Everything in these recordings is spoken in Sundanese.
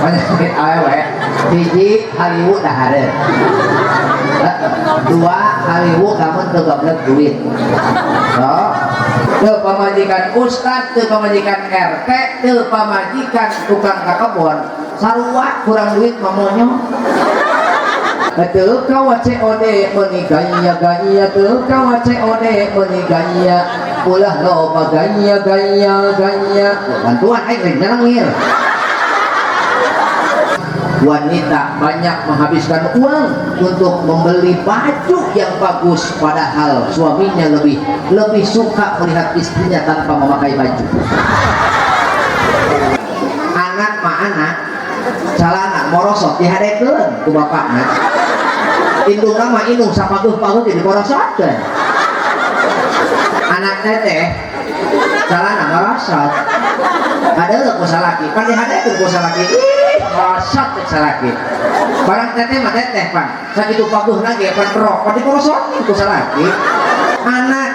Penyakit awewe hiji haliwu dahareun. Dua haliwu lamun teu goblek duit. Oh. Teu pamajikan ustad, teu pamajikan RT, teu pamajikan tukang kakebon, sarua kurang duit mah monyong. Teu kawa COD meuni gaya gaya, teu kawa COD meuni gaya, ulah loba gaya gaya gaya. Bantuan aing lain nyalangir. Wanita banyak menghabiskan uang untuk membeli baju yang bagus, padahal suaminya lebih suka melihat istrinya tanpa memakai baju. Anak mah anak, calana morosot dihadekeun ku bapakna. Indungna mah indung sapaguh-paguh jadi morosotkeun. Anak teteh calana morosot. Kadeuleu ku salaki, pan dihadekeun ku salaki. Morosot cek salaki. Barang teteh mah teteh pan. Sakitu paguhna ge pan rok, pan diporosotkeun ku salaki. Anak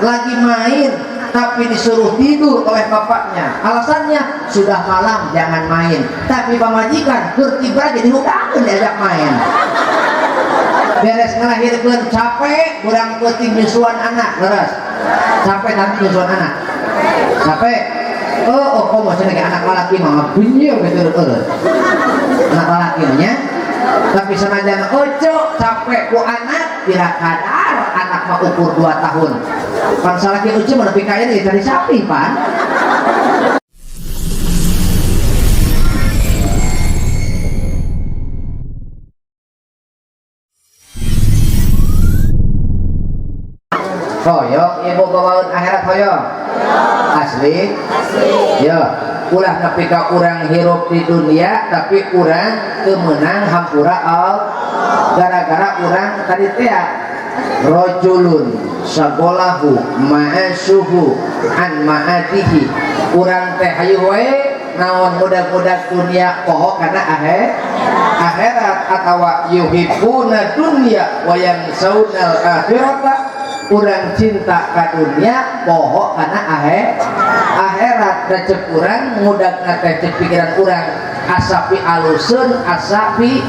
lagi main tapi disuruh tidur oleh bapaknya. Alasannya sudah malam jangan main. Tapi pamajikan keur tibra jadi hudangkeun diajak main. Beres ngelahirkeun capek, kurang peuting nyusuan anak, leres. Capek tapi nyusuan anak. Capek. Oh, komo cenah ge anak lalaki mah benyeu gitu eueuh. Anak lalaki mah nya. Tapi sanajan ojo capek ku anak bila kadar anak mah ukur 2 tahun. Pan salaki ojo mah nepi ka ieu cari sapi pan. Hoyong ibu bawaun akhirat hoyong. Asli? Asli. Ya, ulah nepi ka urang hirup di dunia tapi urang teu meunang hampura Allah. Gara-gara urang tadi teh rajulun sagolahu ma'asuhu an ma'atihi. Urang teh hayu wae naon mudah-mudah dunia poho kana akhirat atawa yuhibbuna dunya wa yansaunal akhirata. Urang cinta ka dunia poho kana akhirat. Da cek urang mudagna teh cek pikiran urang asapi aluseun asapi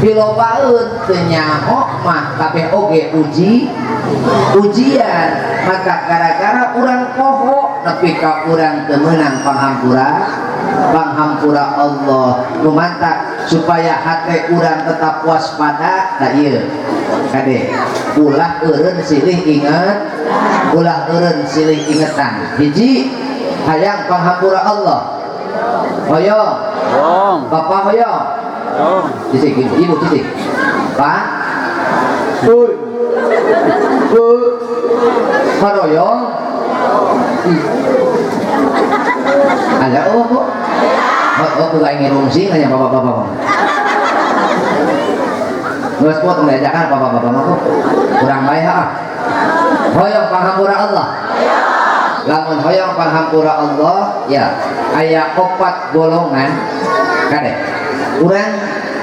pilobaeun teu nyaho mah kabeh oge ujian. Maka gara-gara urang poho nepi ka urang teu meunang panghampura Allah. Nu mantak supaya hate urang tetap waspada da ieu kade ulah eureun silih inget, ulah eureun silih ingetan. Hiji hayang panghampura Allah. Hoyong. Bapak hoyong. Cicik, ibu cicik. Pak. Uy. Bu. Hoyong. Ada oh bu. Oh, bu aing ngirungsing nanya bapak-bapak. Geus kuat diajakan bapak-bapak mah kurang bae ha. Hoyong panghampura Allah. Lamun hoyong panghampura Allah ya aya 4 golongan kade. Urang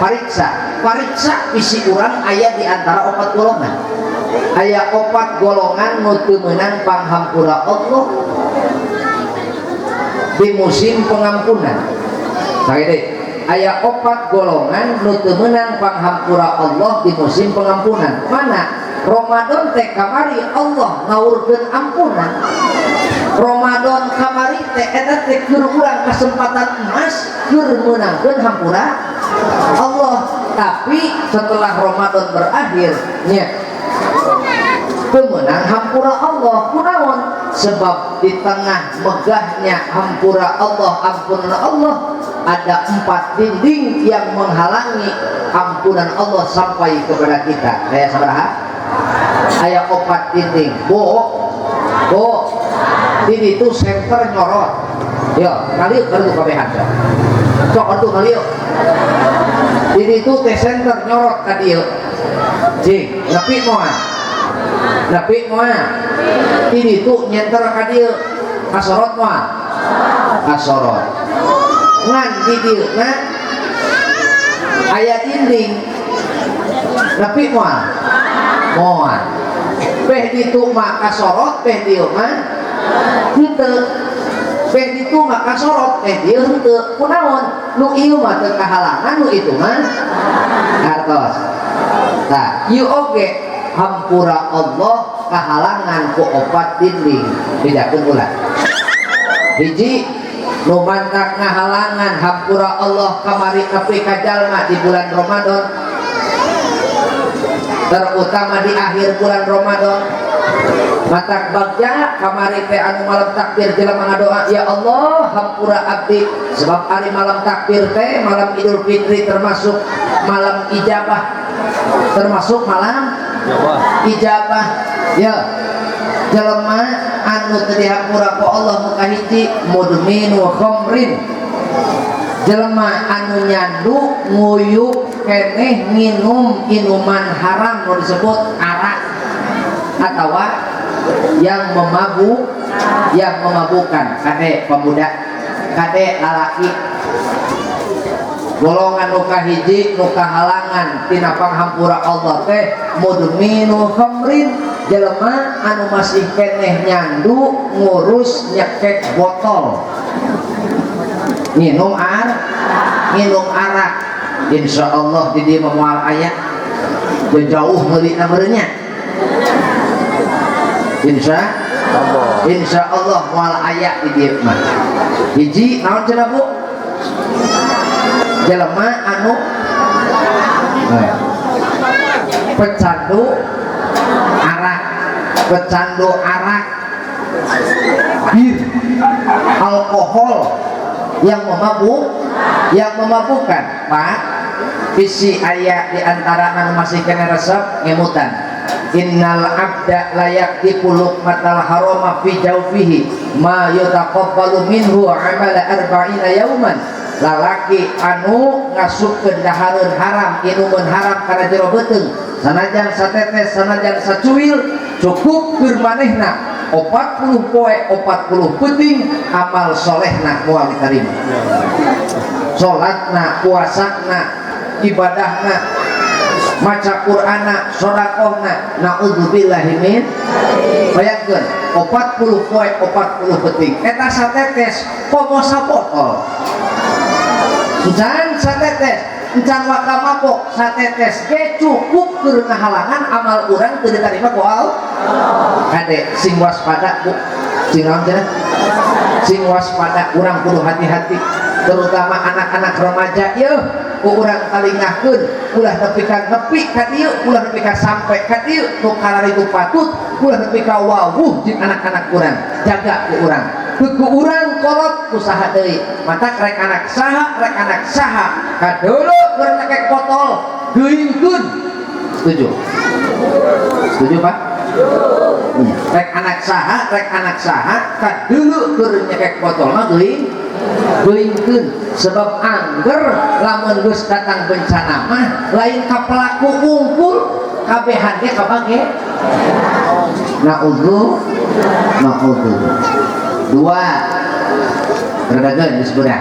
pariksa visi urang aya di antara 4 golongan. Aya 4 golongan nu teu meunang panghampura Allah di musim pengampunan. Sakit. Aya 4 golongan nu teu meunang panghampura Allah di musim pengampunan. Mana? Ramadan teh kamari Allah ngaurkeun ampunan. Ramadan kamari teh eta teh keur urang kesempatan emas keur meunangkeun hampura Allah. Tapi setelah Ramadan berakhir nya pemenang hampura Allah kunaon? Sebab di tengah megahnya hampura Allah, ampunan Allah, ada 4 dinding yang menghalangi ampunan Allah sampai kepada kita. Aya sabaraha? Aya 4 dinding. Bo, di itu senter nyorot. Yo, kali baru kabehan. Sok atuh kali yo. Di itu teh senter nyorot ka dieu. Cing, nepi moal. Nepi moal. Di ditu nyenter ka dieu. Kasorot moal. Kasorot. Ngan di dieu na aya dinding. Nepi moal. Moal. Peh ditu mah kasorot, peh dieu mah henteu. Peh ditu mah kasorot, peh dieu henteu. Kunaon? Nu ieu mah teu kahalangan, nu itu mah hartos. Tah, ieu oge hampura Allah kahalangan ku opat dinding. Bejakeun ulah. Hiji nu mantak ngahalangan hampura Allah kamari nepi ka jalma di bulan Ramadan, terutama di akhir bulan Ramadan. Matak bagja kamari teh anu malam takbir jelema ngadoa, ya Allah hampura abdi, sebab hari malam takbir teh malam Idul Fitri termasuk malam ijabah, termasuk malam ijabah. Ya jelema anu teu dihampura ku Allah nu kahiji mudminu khamrin, jelema anu nyandu nguyuk keneh nginum inuman haram nu disebut arak atawa yang memabuk, yang memabukkan. Kade pemuda, kade lalaki, golongan nu kahiji nu kahalangan tina panghampura Allah teh mudminu khamrin, jelema anu masih keneh nyandu ngurus nyekek botol minum arak. Insya Allah di dieu moal aya jauh meulina meureunnya. Insya Allah. Insya Allah moal aya di dieu mah. Hiji naon cenah Bu? Jelema anu pecandu arak, pecandu arak, bir, alkohol yang memabuk, yang memabukkan. Pak, bisi aya di antara anu masih kena resep ngemutan. Innal abda layak luqmatal harama fi jawfihi ma yutaqabbalu minhu amala arba'ina yauman. Lalaki anu ngasupkeun dahareun haram, inumeun haram kana jero beuteung, sanajan satetes, sanajan sacuil, cukup keur manehna 40 poe 40 peuting amal solehna moal diterima. Salatna, puasana, ibadahna, maca Qur'ana, sodakohna, naudzubillahi min. Bayangkeun 40 poe 40 peuting eta satetes komo sabotol. Encan satetes, encan waka mabok, satetes ge cukup keur ngahalangan amal urang teu diterima ku Allah. Kade sing waspada Bu, sing naon cenah? Sing waspada, urang kudu hati-hati, terutama anak-anak remaja yeuh ku urang talingahkeun ulah nepi ka nepi ka dieu, ulah nepi ka sampai ka dieu nu kararitu patut, ulah nepi ka wawuh jeung anak-anak urang, jaga ku urang. Ku urang kolot ku saha deui, matak rek anak saha, rek anak saha kadulu keur nyekek botol geuingkeun. Setuju? Setuju Pak? Rek anak saha, rek anak saha kadulu keur nyekek botol mah geuingkeun, sebab angger lamun geus datang bencana mah lain ka pelaku wungkul, kabehan ge kabage. Naudzu, naudzu. Dua redageun geus beurang.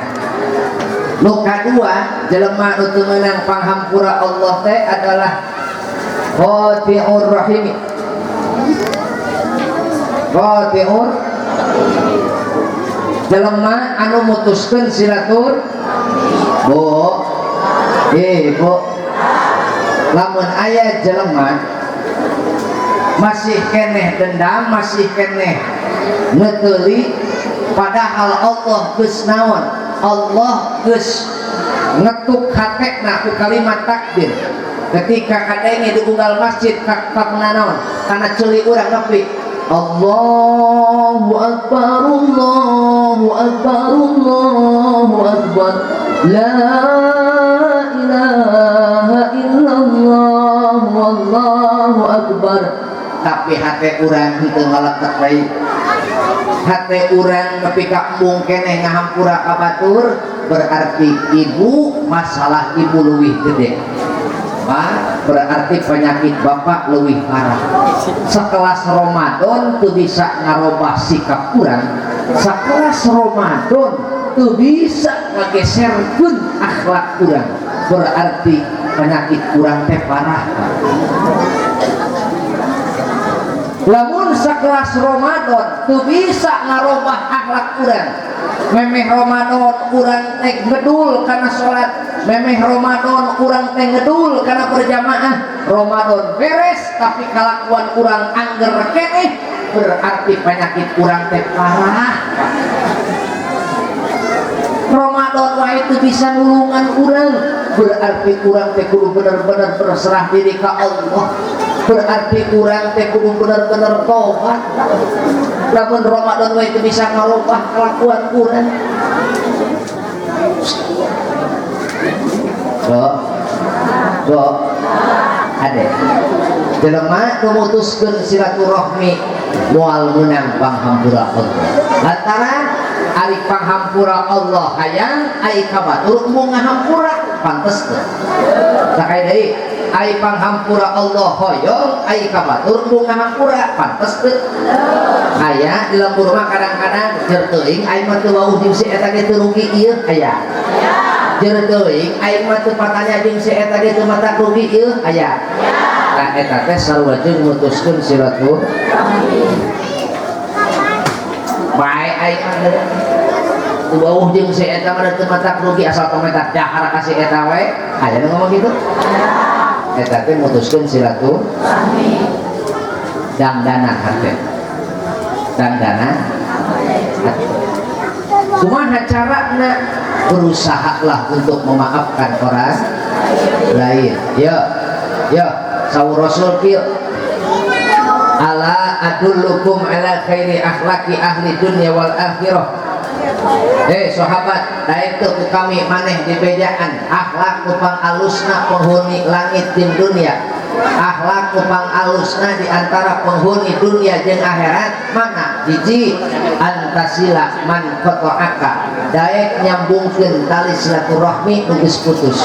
Nu kadua jelema nu teu meunang panghampura Allah teh adalah qati'ur rahimi. Qati'ur jelema anu mutuskeun silatur. Bu, Bu, lamun aya jelema masih keneh dendam, masih keneh ngeteuli, padahal Allah geus naon, Allah geus ngetuk hatena ku kalimat takbir. Ketika kadenge di unggal masjid kak naon kana ceuli urang nepi Allahu akbar, Allahu akbar, Allahu akbar, la ilaha illallah wallahu akbar. Tapi hate urang henteu ngaletek bae, hate urang nepi ka embung keneh ngahampura ka batur, berarti ibu masalah ibu leuwih gede. Pak, berarti penyakit bapak leuwih parah. Sekelas Ramadan teu bisa ngarobah sikap urang, sekelas Ramadan teu bisa ngageserkeun akhlak urang, berarti penyakit urang teh parah. Pak. Lamun sakelas Ramadan teu bisa ngarobah akhlak urang, memeh Ramadan urang teh ngedul kana salat, memeh Ramadan urang teh ngedul kana berjamaah, Ramadan beres tapi kalakuan urang angger keneh, berarti penyakit urang teh parah. Ramadan wae teu bisa nulungan urang, berarti urang teh kudu bener-bener berserah diri ka Allah, berarti urang teh kudu bener-bener tobat. Lamun Ramadan wae teu bisa ngarobah kelakuan urang. Do, do, ade. Jelema nu mutuskeun silaturahmi moal meunang panghampura Allah. Lantaran ari panghampura Allah hayang ai ka batur embung ngahampura pantes teu. Sakali deui ai panghampura Allah hoyong ai ka batur embung ngahampura pantes teu. Aya di lembur mah kadang-kadang jer teuing aing mah teu wauh jeung si eta ge teu rugi ieu aya. Jer teuing aing mah teu patanya jeung si eta ge teu matak rugi ieu aya. Nah eta teh sarua jeung mutuskeun silaturahmi. Bae aing mah teu wauh jeung si eta mah teu matak rugi asal komentar dahar ka si eta we. Aya nu ngomong kitu? Eta teh mutuskeun silaturahmi. Dangdana hate. Dangdana hate. Kumaha carana? Berusahalah untuk memaafkan orang lain. Yo, yo, saur Rasul kieu. Ala adullukum ala khairi akhlaqi ahli dunya wal akhirah. Sahabat, daek teu ku kami maneh dibejaan akhlak nu pangalusna penghuni langit jeung dunia. Akhlak nu pangalusna di antara penghuni dunia jeung akhirat mana? Hiji, antasila man qata'aka. Daek nyambungkeun tali silaturahmi nu geus putus.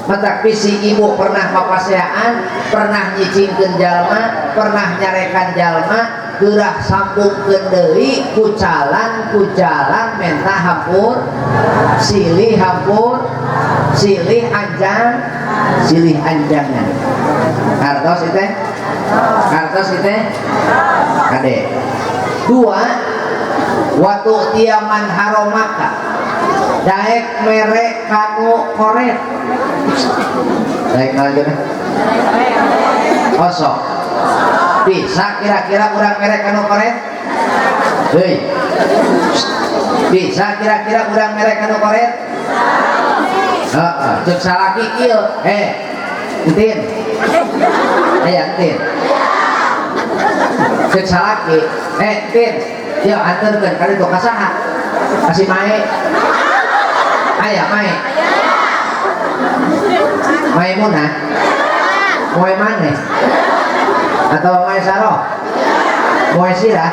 Matak bisi ibu pernah papaseaan, pernah nyicingkeun jalma, pernah nyarekan jalma, geurah sambungkeun deui ku calan menta hampur, silih hampur, silih anjang, silih anjangan. Kartos ieu teh? Kartos ieu teh? Kade. Dua, watu tiaman haromaka. Daek mere kanu koret. Daek lanjut. Osok. Bisa kira-kira urang mere kanu koret? Hei. Bisa kira-kira urang mere kanu koret? Heeh, ceuk salaki kieu. Entin. Aya entin. Ceuk salaki, entin. Yo anterkeun ka ditu ka saha? Ka si Mae. Aya Mae. Maimunah. Moe maneh? Atau Mae Saroh? Moe sirah?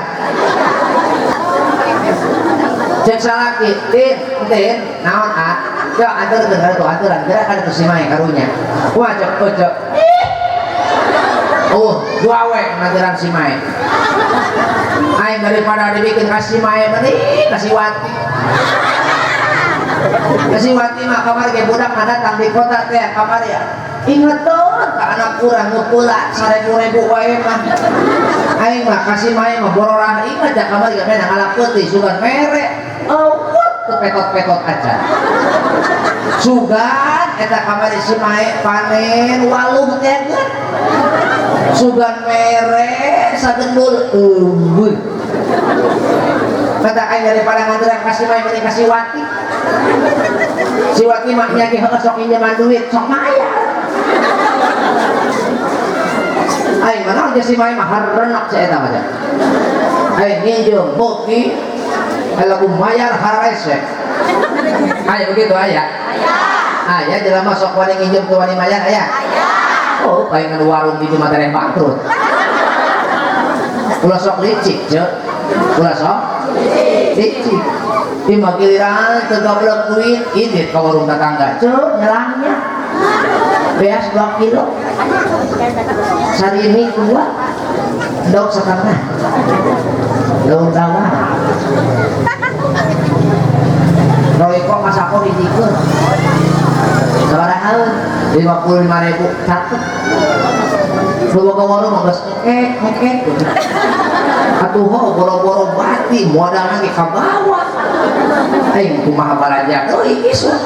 Cek salaki, tin, tin, naon ah? Yo anterkeun ka ditu anteran, geura ka ditu si Mae karunya. Wah cek cek. Oh, dua we nganteran si Mae. Aing daripada dibikin kasih Mae mending kasih Wati. Kasih Wati mah kamari ge budak mah datang di kota teh kamari ya. Inget tuh ka anak urang nu pula 1000 wae mah. Aing mah kasih Mae mah bororah inget ya kamari ge menang ngalap peuti sugan mere. Eueuh teu petot-petot aja. Sugan eta kamari si Mae panen waluh teh geun. Sugan mere sagendul eueuh. Kata aing daripada nganteran kasih Mae mending kasih Wati. Si Wati mah nya ge heueuh sok minjeman duit, sok mayar. Aing mah naon si Mae mah hareunok si eta mah. Aing nginjeum beuki lagu mayar harese. Aya begitu aya? Aya jelema sok wani nginjeum teu wani mayar aya? Oh, palingan warung di Jumat teh bangkrut. Ulah sok licik, ceuk. Ulah sok licik. Di mah giliran teu gablek duit, indit ka warung tetangga, ceuk nyelangnya. Beas 2 kilo. Sarimi 2. Endog setengah. Daun bawang. Royko masako dijikeun. Sabarahaeun? 55.000 catet. Nu boga warung mah geus ngekek. Atuh boro-boro bati modalna ge ka bawah. Aing kumaha balanja deui isuk.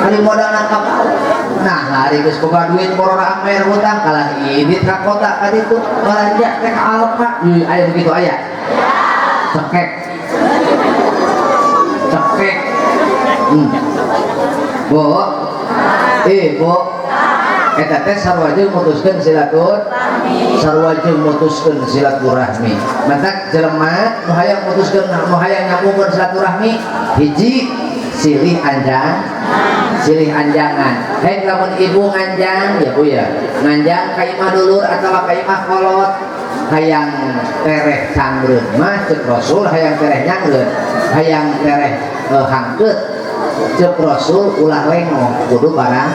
Ari modalna ka bawah. Nah, hari geus boga duit boro bayar hutang kalah indit ka kota ka ditu balanja teh ka Alfa. Aya begitu aya. Cekek. Cekek. Bu. Bu. Eta teh sarua jeung mutuskeun silaturahmi. Sarua jeung mutuskeun silaturahmi. Matak jelema nu hayang mutuskeun nu hayang nyambungkeun silaturahmi hiji silih anjang, silih anjangan. Hei lamun ibu nganjang ya Bu ya. Nganjang ka imah dulur atawa ka imah kolot hayang tereh cangreun mah ceuk Rasul hayang tereh nyangreun, hayang tereh hangkeut ceuk Rasul ulah lengoh kudu barang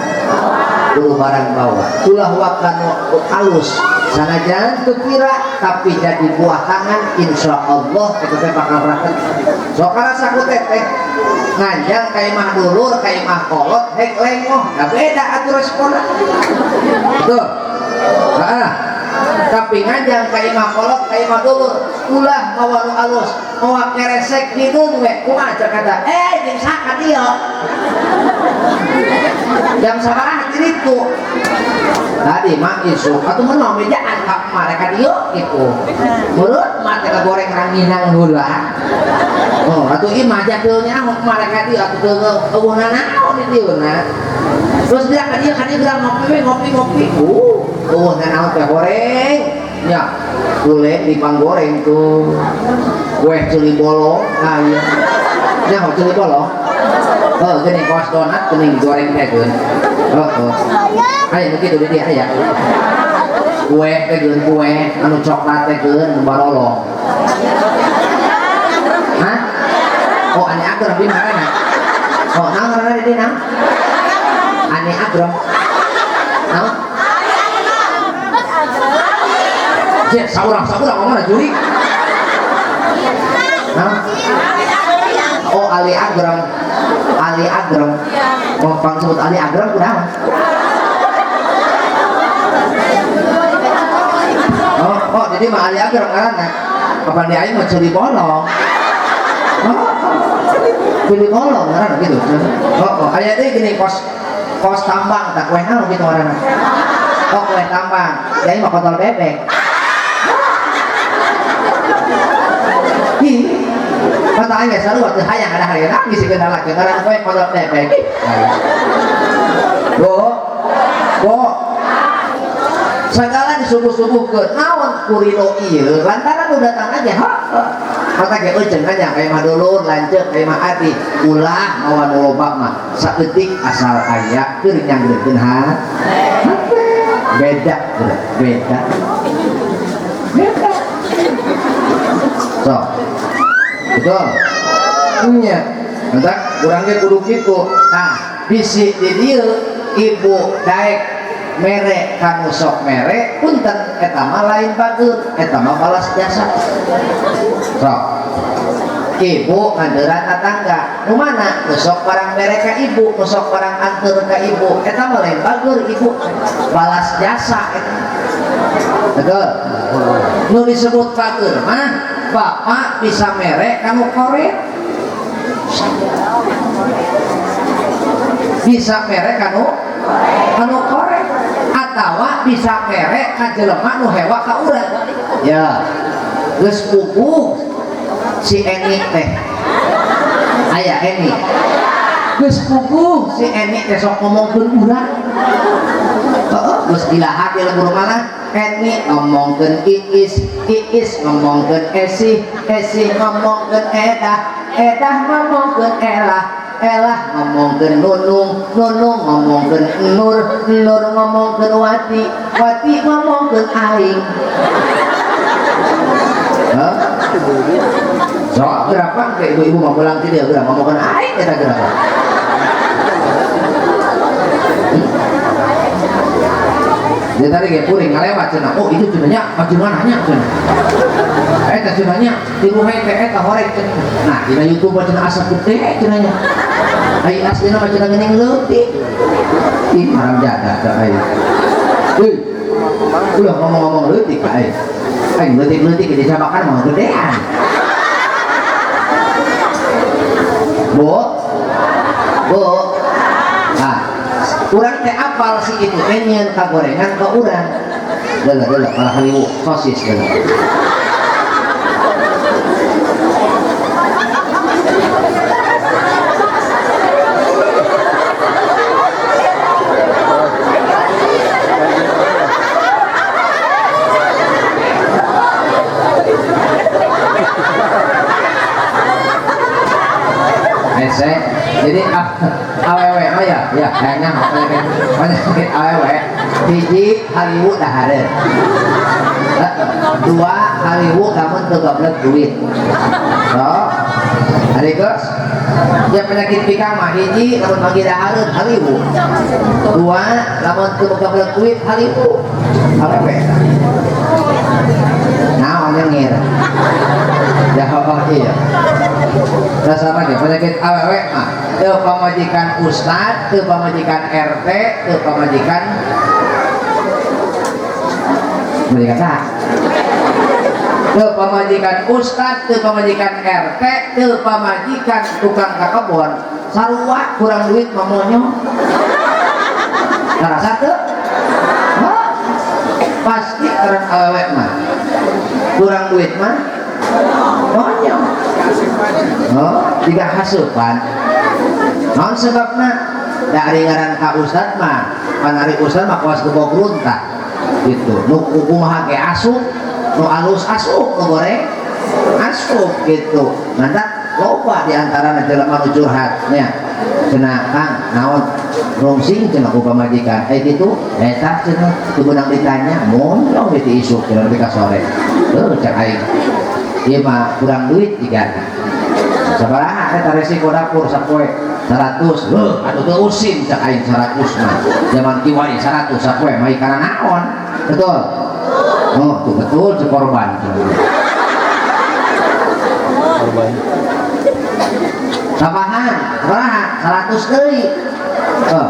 kudu barang bawa ulah wakanu alus sanajan teu kira tapi jadi buah tangan insya Allah eta teh bakal raket. Sok karasa ku teteh nganjang ka imah dulur ka imah kolot hek lengoh da beda atuh responna. Betul. Heeh. Tapi nganjang ka imah kolot ka imah dulur ulah mawa nu alus mawa keresek hideung we kumaha cek kata jeung saka dieu jam sabaraha diritu tadi mah isuk atuh meunang bejaan ka mereka dieu gitu mulut mah teh goreng ranginang heula oh atuh ieu mah jatuh nyaho mereka dieu atuh teu eueuh nanaon di dieu na terus dia ka dieu bilang ngopi we ngopi eueuh nanaon teh goreng nya ule dipanggoreng tuh kue cili bolong aya nyaho cili bolong oh geuning kos donat geuning goreng teh geun oh aya begitu di dia aya kue teh geun kue anu coklat teh geun barolong hah oh ane agrem di mana oh naon ngaranna di dieu naon ane agrem naon cek saurang-saurang ngomongna juri. Hah? Oh Ali Agrem. Ali Agrem. Oh pang sebut Ali Agrem kunaon? Oh, jadi mah Ali Agrem ngaranna. Kapan di aing mah ceuli bolong. Oh, ceuli bolong ngaranna gitu. Oh, aya deui geuning kos tambang tak kue naon gitu ngaranna. Oh, kue tambang. Di aing mah kontol bebek. Hi, kata aing sarua teu hayang ada hari lagi sih kendala ngaran kowe kodok bebek. Bo, bo, segala disuguh-suguhkeun naon kurido ieu lantaran nu datang aja ha. Kata ge euceun aja ka imah dulur lanceuk ka imah adi ulah mawa nu loba mah saeutik asal aya keur nyanggeurkeun ha. Beda, beda. Beda. So, betul. Nya, entak urang ge kudu kitu. Nah, bisi di dieu ibu daek mere kanu sok mere punten eta mah lain bageut, eta mah balas jasa. Sok. Ibu nganderan tetangga, nu mana nu sok barang mere ka ibu, nu sok barang anteur ka ibu, eta mah lain bageut ibu, balas jasa eta. Betul. Nu disebut bageut mah bapak bisa mere kanu korek bisa mere kanu korek atawa bisa mere ka jelema nu hewa ka urang ya geus puguh si Eni teh aya Eni geus puguh si Eni teh sok ngomongkeun urang heeh geus ilaha di lembur mana Eni ngomongkeun Iis, Iis ngomongkeun Esih, Esih ngomongkeun Edah, Edah ngomongkeun Elah, Elah ngomongkeun Nunung, Nunung ngomongkeun Nur, Nur ngomongkeun Wati, Wati ngomongkeun aing. Hah? So, berapa ke ibu-ibu mau pulang tidak berapa ngomongkeun aing eta berapa? Dia tadi kayak puring ngalewat cenah. Oh itu cenahnya majuan nya cenah. Eta cenahnya tilu hete eta horek cenah. Nah dina YouTube cenah asa gede cenahnya. Ai aslina mah cenah geuning leutik. Ih haram jadah da aing. Heuh. Ulah ngomong-ngomong leutik ka aing. Aing leutik-leutik di cabakan mah gedean. Bu. Bu. Nah, urang teh apal si itu teh nyieun kagorengan ka urang. Deuleu malah haliwu sosis deuleu. Jadi awewe mah ya, ya kayaknya penyakit awewe hiji haliwu dahareun, dua haliwu lamun teu goblek duit. So, ari geus ya penyakit pikang mah hiji lamun magi dahareun haliwu, dua lamun teu goblek duit haliwu awewe. Naon nyengir? Ya oh iya. Dasar lagi penyakit awewe mah teu pamajikan ustad, teu pamajikan RT, teu pamajikan pamajikan saha? Teu pamajikan ustad, teu pamajikan RT, teu pamajikan tukang kakebon, sarua kurang duit mah monyong. Ngarasa teu? Pasti orang awewe mah kurang duit mah monyong. Oh, jika hasupan. Naon sebabna? Da ari ngaran ka ustad mah, panari ustad mah kawas gebog runtah. Gitu. Nu kumaha ge asup, nu alus asup, nu goreng asup gitu. Mantap loba di antara jelema nu curhat nya. Cenah Kang, naon rungsing cenah ku pamajikan. Eh kitu, eta cenah teu meunang ditanya, monyong we ti isuk cenah nepi ka sore. Heuh cek aing. Ieu mah kurang duit jigana. Sabaraha eta resiko dapur sapoe? 100. Heuh, atuh teu usin cek aing 100 mah. Zaman kiwari 100 sapoe mah kana naon? Betul? Oh, tuh betul cek korban. Korban. Tambahan, sabaraha? 100 deui. Oh.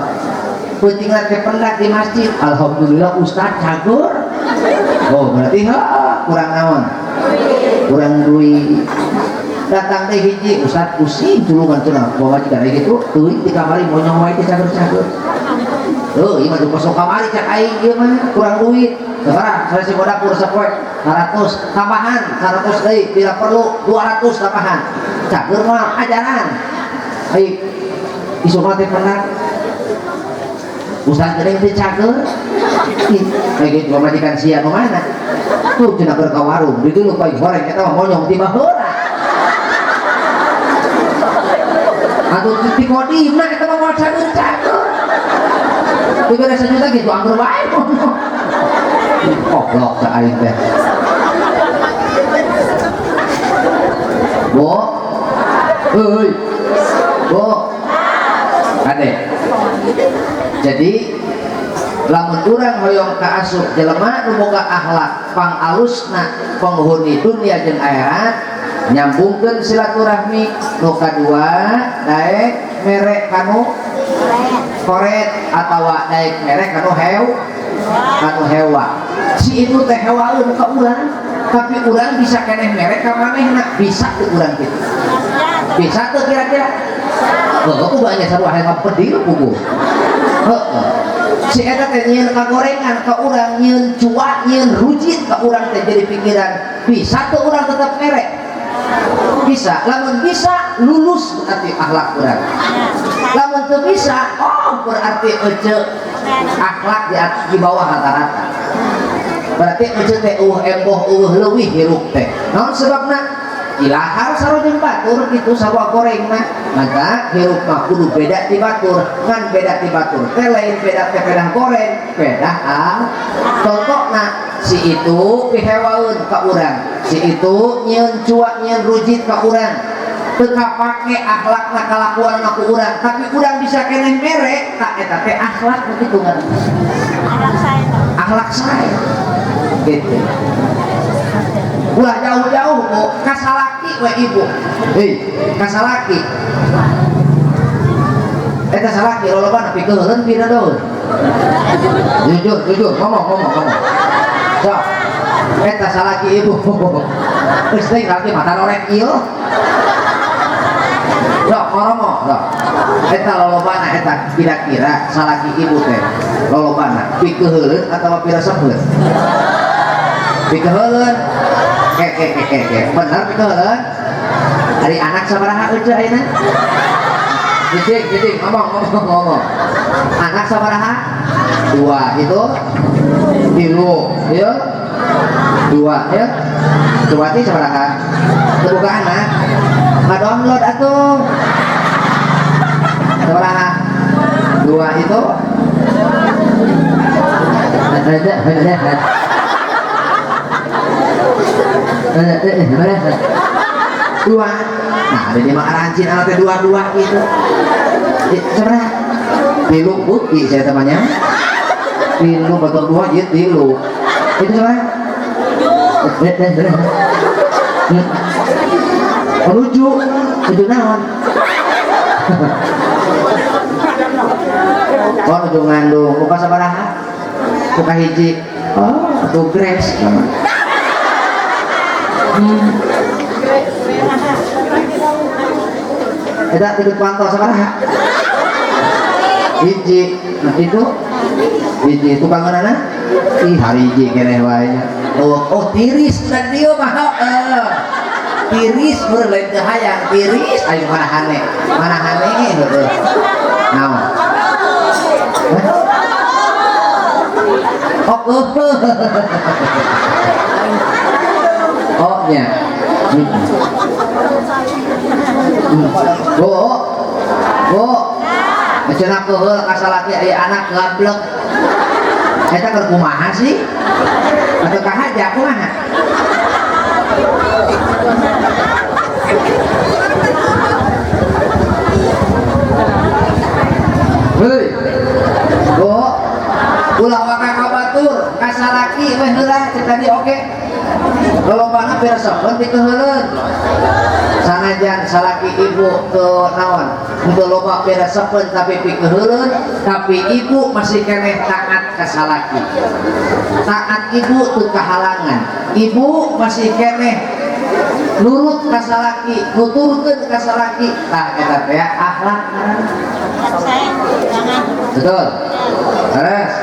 Peutingna teh pendak di masjid. Alhamdulillah ustaz cagur. Oh, berarti heuh kurang naon? Kurang duit. Datang teh hiji ustaz pusing tulungan cenah pamajikan aya kitu teuing di kamari monyong wae teh cager-cager. Heuh, ieu mah kosong kamari cak aing ieu mah kurang duit. Sabaraha? Saresi dapur sapoe 100 tambahan 100 deui bila perlu 200 tambahan. Cager mah ajaran. Ai isuk teh pernah ustaz geuning teh cager. Ih, kayak gitu pamajikan sia nu mana? Tuh cenah keur ka warung, di dieu paling goreng eta mah monyong ti baheula. Atuh ti kodimna eta mah moal cager-cager. Dibere sejuta gitu anggur wae monyong. Goblok ka aing teh. Bu. Heuy. Bu. Kade. Jadi lamun urang hoyong ka asup jelema nu boga akhlak pangalusna penghuni dunia jeung akhirat nyambungkeun silaturahmi. Nu kadua daek mere kanu koret atawa daek mere kanu heu kanu hewa. Si itu teh hewaeun ka urang, tapi urang bisa keneh mere ka manehna, bisa teu urang kitu. Bisa teu kira-kira? Heuh, ku banyak sarua hayang pedil puguh. Heuh. Si eta teh nyieun kagorengan ka urang, nyieun cuak, nyieun rujit ka urang teh jadi pikiran. Bisa teu urang tetep mere? Bisa. Lamun bisa lulus berarti akhlak urang. Lamun teu bisa, oh berarti ece akhlak di bawah rata-rata. Berarti ece teh eueuh emboh eueuh leuwih hirup teh. Naon sebabna? Ilahar sarua jeung batur kitu sarua gorengna. Maka hirup mah kudu beda ti batur, ngan beda ti batur teh lain beda teh pedah goreng, pedah al. Contohna si itu pihewaeun ka urang, si itu nyieun cuak nyieun rujit ka urang. Teu kapake akhlakna kalakuanna ku urang, tapi urang bisa keneh mere ka eta teh akhlak kitu ngaranna. Akhlak sae. Akhlak sae. Gitu. Ulah jauh-jauh bu, kasalaki we ibu. Hei, kasalaki. Eta salaki lolobana pikeuheuleun piradoeun. Jujur, jujur, ngomong, ngomong, ngomong. Sok. Eta salaki ibu. Geus teuing laki mata norek ieu. Sok ngoromo, sok. Eta lolobana eta kira-kira salaki ibu teh lolobana pikeuheuleun atawa pirasepeun? Pikeuheuleun. Ke ke ke ke ke. Bener pikeuheuleun? Ari anak sabaraha eueuh ayeuna? Cicing, cicing, ngomong, ngomong, ngomong. Anak sabaraha? Dua, itu tilu, ya? Dua, ya? Dua itu sabaraha? Terbuka anak? Nggak download atuh. Sabaraha? Dua itu? Dua. Nah, ada di makaranjin alatnya dua-dua gitu. Sebenarnya tilu putih saya temannya. Tilu betul dua jadi tilu. Itu sebenarnya. Menuju, menuju naon? Oh, menuju ngandung. Buka sabaraha? Buka hiji. Oh, tuh grace. Eta tilu pantau sabaraha? Hiji. Nah itu hiji tukang mana? Ih hari hiji keneh wae nya. Oh, oh tiris dan dia mah tiris meureun lain teu hayang tiris ayo mana hane heueuh. Naon? Oh, oh nya. Bu, bu, cenah keuheul ka salaki aya anak gablek. Eta keur kumaha sih? Atau kahaja kumaha? Heuy. Bu, ulah waka ka batur ka salaki weh heula cek tadi oke. Lolobana piresepeun pikeuheuleun. Sanajan salaki ibu ke naon untuk loba piresepeun tapi pikeuheuleun, tapi ibu masih keneh taat ka salaki. Taat ibu teu kahalangan. Ibu masih keneh nurut ka salaki, nuturkeun ka salaki. Tah eta teh akhlak ngaranna. Betul. Leres.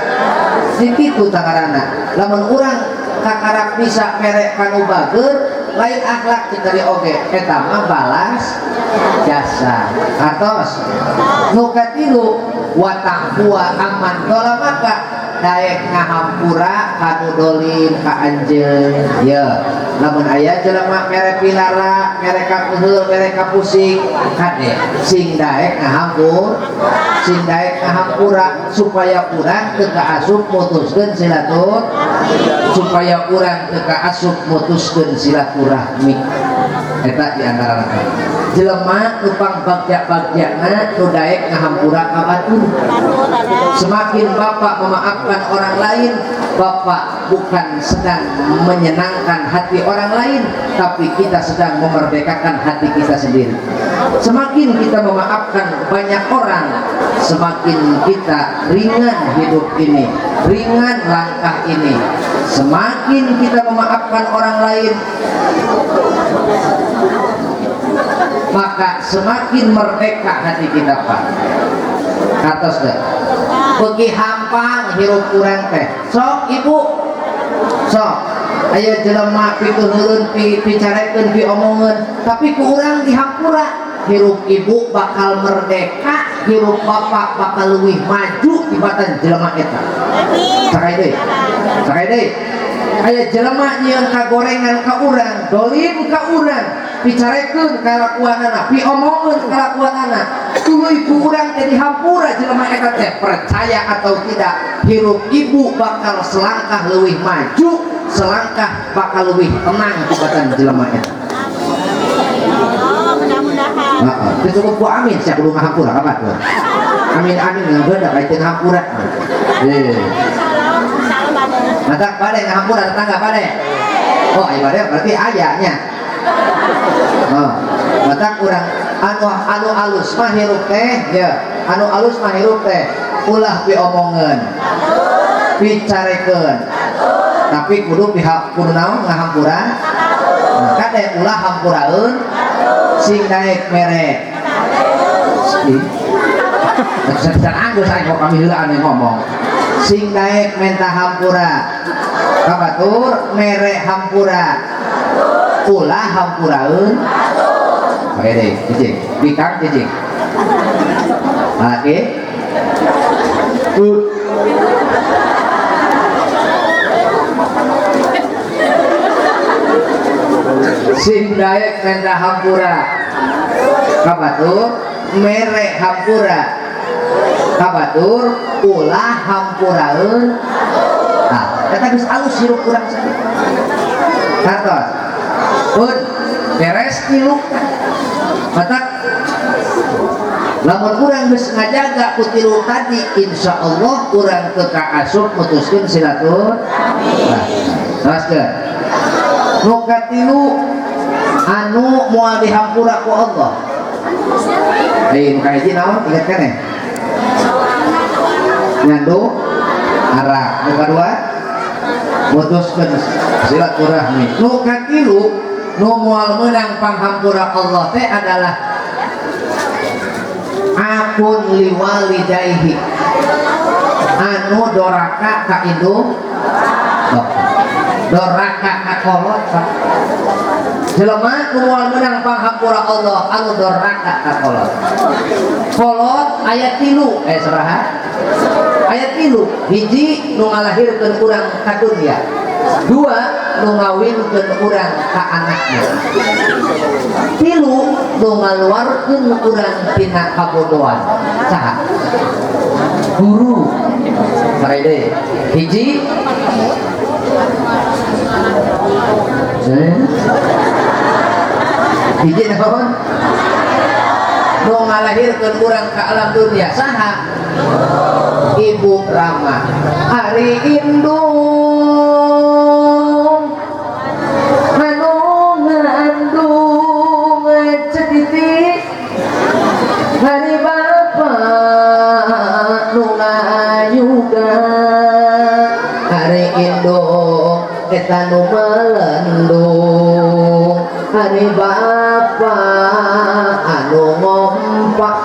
Kitu tah ngaranna. Lamun urang kakarak bisa mere kanu bager lain akhlak kita di oge eta mah balas jasa atos nu katilu wa taqwa aman dolamaka daek ngahampura kanu dolim ka anjeun ye lamun aya jelema mere pilara mere kakeuheul mere kapusing kade sing daek ngahampur sing daek ngahampura supaya urang teu kaasup mutuskeun silatur supaya urang teu kaasup mutuskeun silaturahmi eta di antara jelema nu pangbagja-bagjana nu daek ngahampura ka batur. Semakin bapak memaafkan orang lain, bapak bukan sedang menyenangkan hati orang lain, tapi kita sedang memerdekakan hati kita sendiri. Semakin kita memaafkan banyak orang, semakin kita ringan hidup ini, ringan langkah ini. Semakin kita memaafkan orang lain, maka semakin merdeka hati kita, Pak. Atas deh. Beki hampang hirup urang teh. Sok ibu, sok. Aya jelema pikeuleureun, picarekeun, piomongeun, tapi ku urang dihampura. Hirup ibu bakal merdeka, hirup bapak bakal leuwih maju tibatan jelema eta. Sakai deui. Sakai deui. Aya jelema nyieun kagorengan ka urang, dolim ka urang, picarekeun kalakuanana, piomongeun kalakuanana, tuluy ku urang jadi hampura jelema eta teh, percaya atau tidak, hirup ibu bakal selangkah leuwih maju, selangkah bakal leuwih tenang tibatan jelema eta. Heeh, teu cukup ku amin sia kudu ngahampura ka batur. Amin amin ngageundak aya teu ngahampura. Eh. Mata bade ngahampura tetangga bade. Oh, aya bade berarti aya nya. Oh, mata urang anu anu alus mah hirup teh ya. Anu alus mah hirup teh ulah piomongeun, picarekeun, tapi kudu pihak kudu naon ngahampura. Nah, kade ulah hampuraeun sing daek mere. Bisa anggus aing kok kami heula anu ngomong. Sing daek menta hampura ka batur, mere hampura, ulah hampuraeun. Oke deh, cicing, bikang cicing. Oke. Sing daek menta hampura ka batur, mere hampura ka batur, ulah hampuraeun. Nah, eta geus alus hirup urang saja. Kartos. Pun beres tilu. Matak lamun urang geus ngajaga ku tilu tadi, insyaallah urang teu kaasup mutuskeun silaturahmi. Teraskeun. Nu katilu anu moal dihampura ku Allah. Nu kahiji naon? Ingat keneh? Nyandu arak. Nu kadua mutuskeun silaturahmi. Nu katilu nu moal meunang panghampura Allah teh adalah akun liwalidayhi, anu doraka ka indung, doraka ka kolot. Jelema nu moal meunang panghampura Allah anu doraka ka kolot. Kolot aya tilu, sabaraha? Aya tilu. Hiji nu ngalahirkeun urang ka dunya, dua nu ngawinkeun urang ka anakna, tilu nu ngaluarkeun urang tina kabodohan. Saha? Guru. Parede. Hiji hiji naon? Nu ngalahirkeun urang ka alam dunia. Saha? Ibu Rama. Ari indung anu ngandung cetitik, hari bapa nu ngayuga, hari indung eta nu melendung, hari bapa anu ngompak.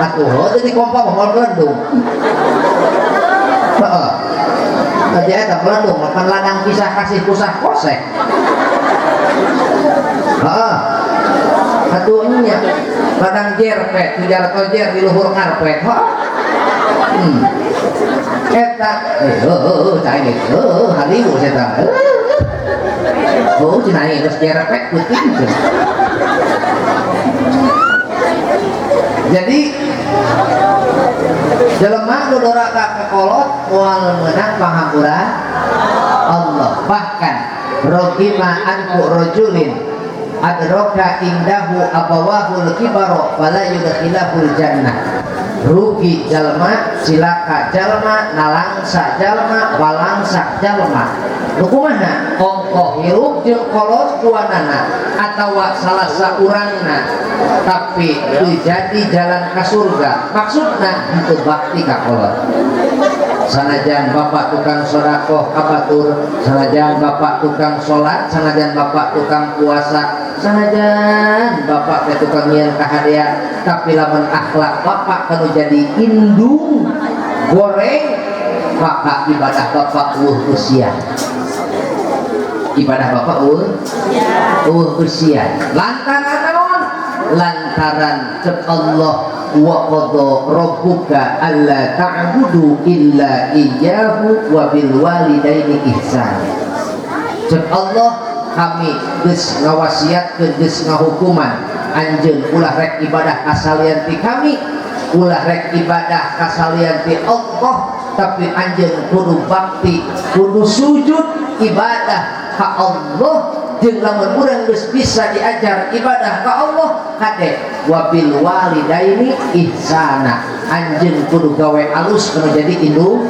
Atuh heuh teu dikompak mah moal melendung. Heeh. Tadi eta melendung makan ladang kisah kasih kusah kosek. Heeh. Atuh nya ladang jerpet, tujar tojer di luhur karpet. Heeh. Eta heuh cai heuh haliwu eta. Heuh cenah geus jerpet peuting. Jadi jelema nu doraka ka kolot moal meunang panghampura Allah. Bahkan rogima anku rajulin adraka indahu abawahul kibaro fala yudkhilahul jannah. Rugi jalma, cilaka jalma, nalangsa jalma, balangsa jalma. Nu kumaha? Ongkoh hirup jeung kolot duanana atawa salah saurangna tapi teu jadi jalan ka surga. Maksudna henteu bakti ka kolot. Sanajan bapak tukang sedekah ka batur, sanajan bapak tukang salat, sanajan bapak tukang puasa, sanajan bapak teh tukang nyieun kahadean, tapi lamun akhlak bapak kanu jadi indung goreng, maka ibadah bapak eueuh usia. Ibadah bapak eueuh usia. Lantaran naon? Lantaran cek Allah wa qada rabbuka alla ta'budu illa iyyahu wa bil walidaini ihsan. Cek Allah kami geus ngawasiatkeun, geus ngahukuman anjeun ulah rek ibadah kasalian ti kami, ulah rek ibadah kasalian ti Allah, tapi anjeun kudu bakti, kudu sujud ibadah ka Allah. Jeung lamun urang geus bisa diajar ibadah ka Allah, kade wabil walidaini ihsana, anjeun kudu gawe alus kudu jadi indung.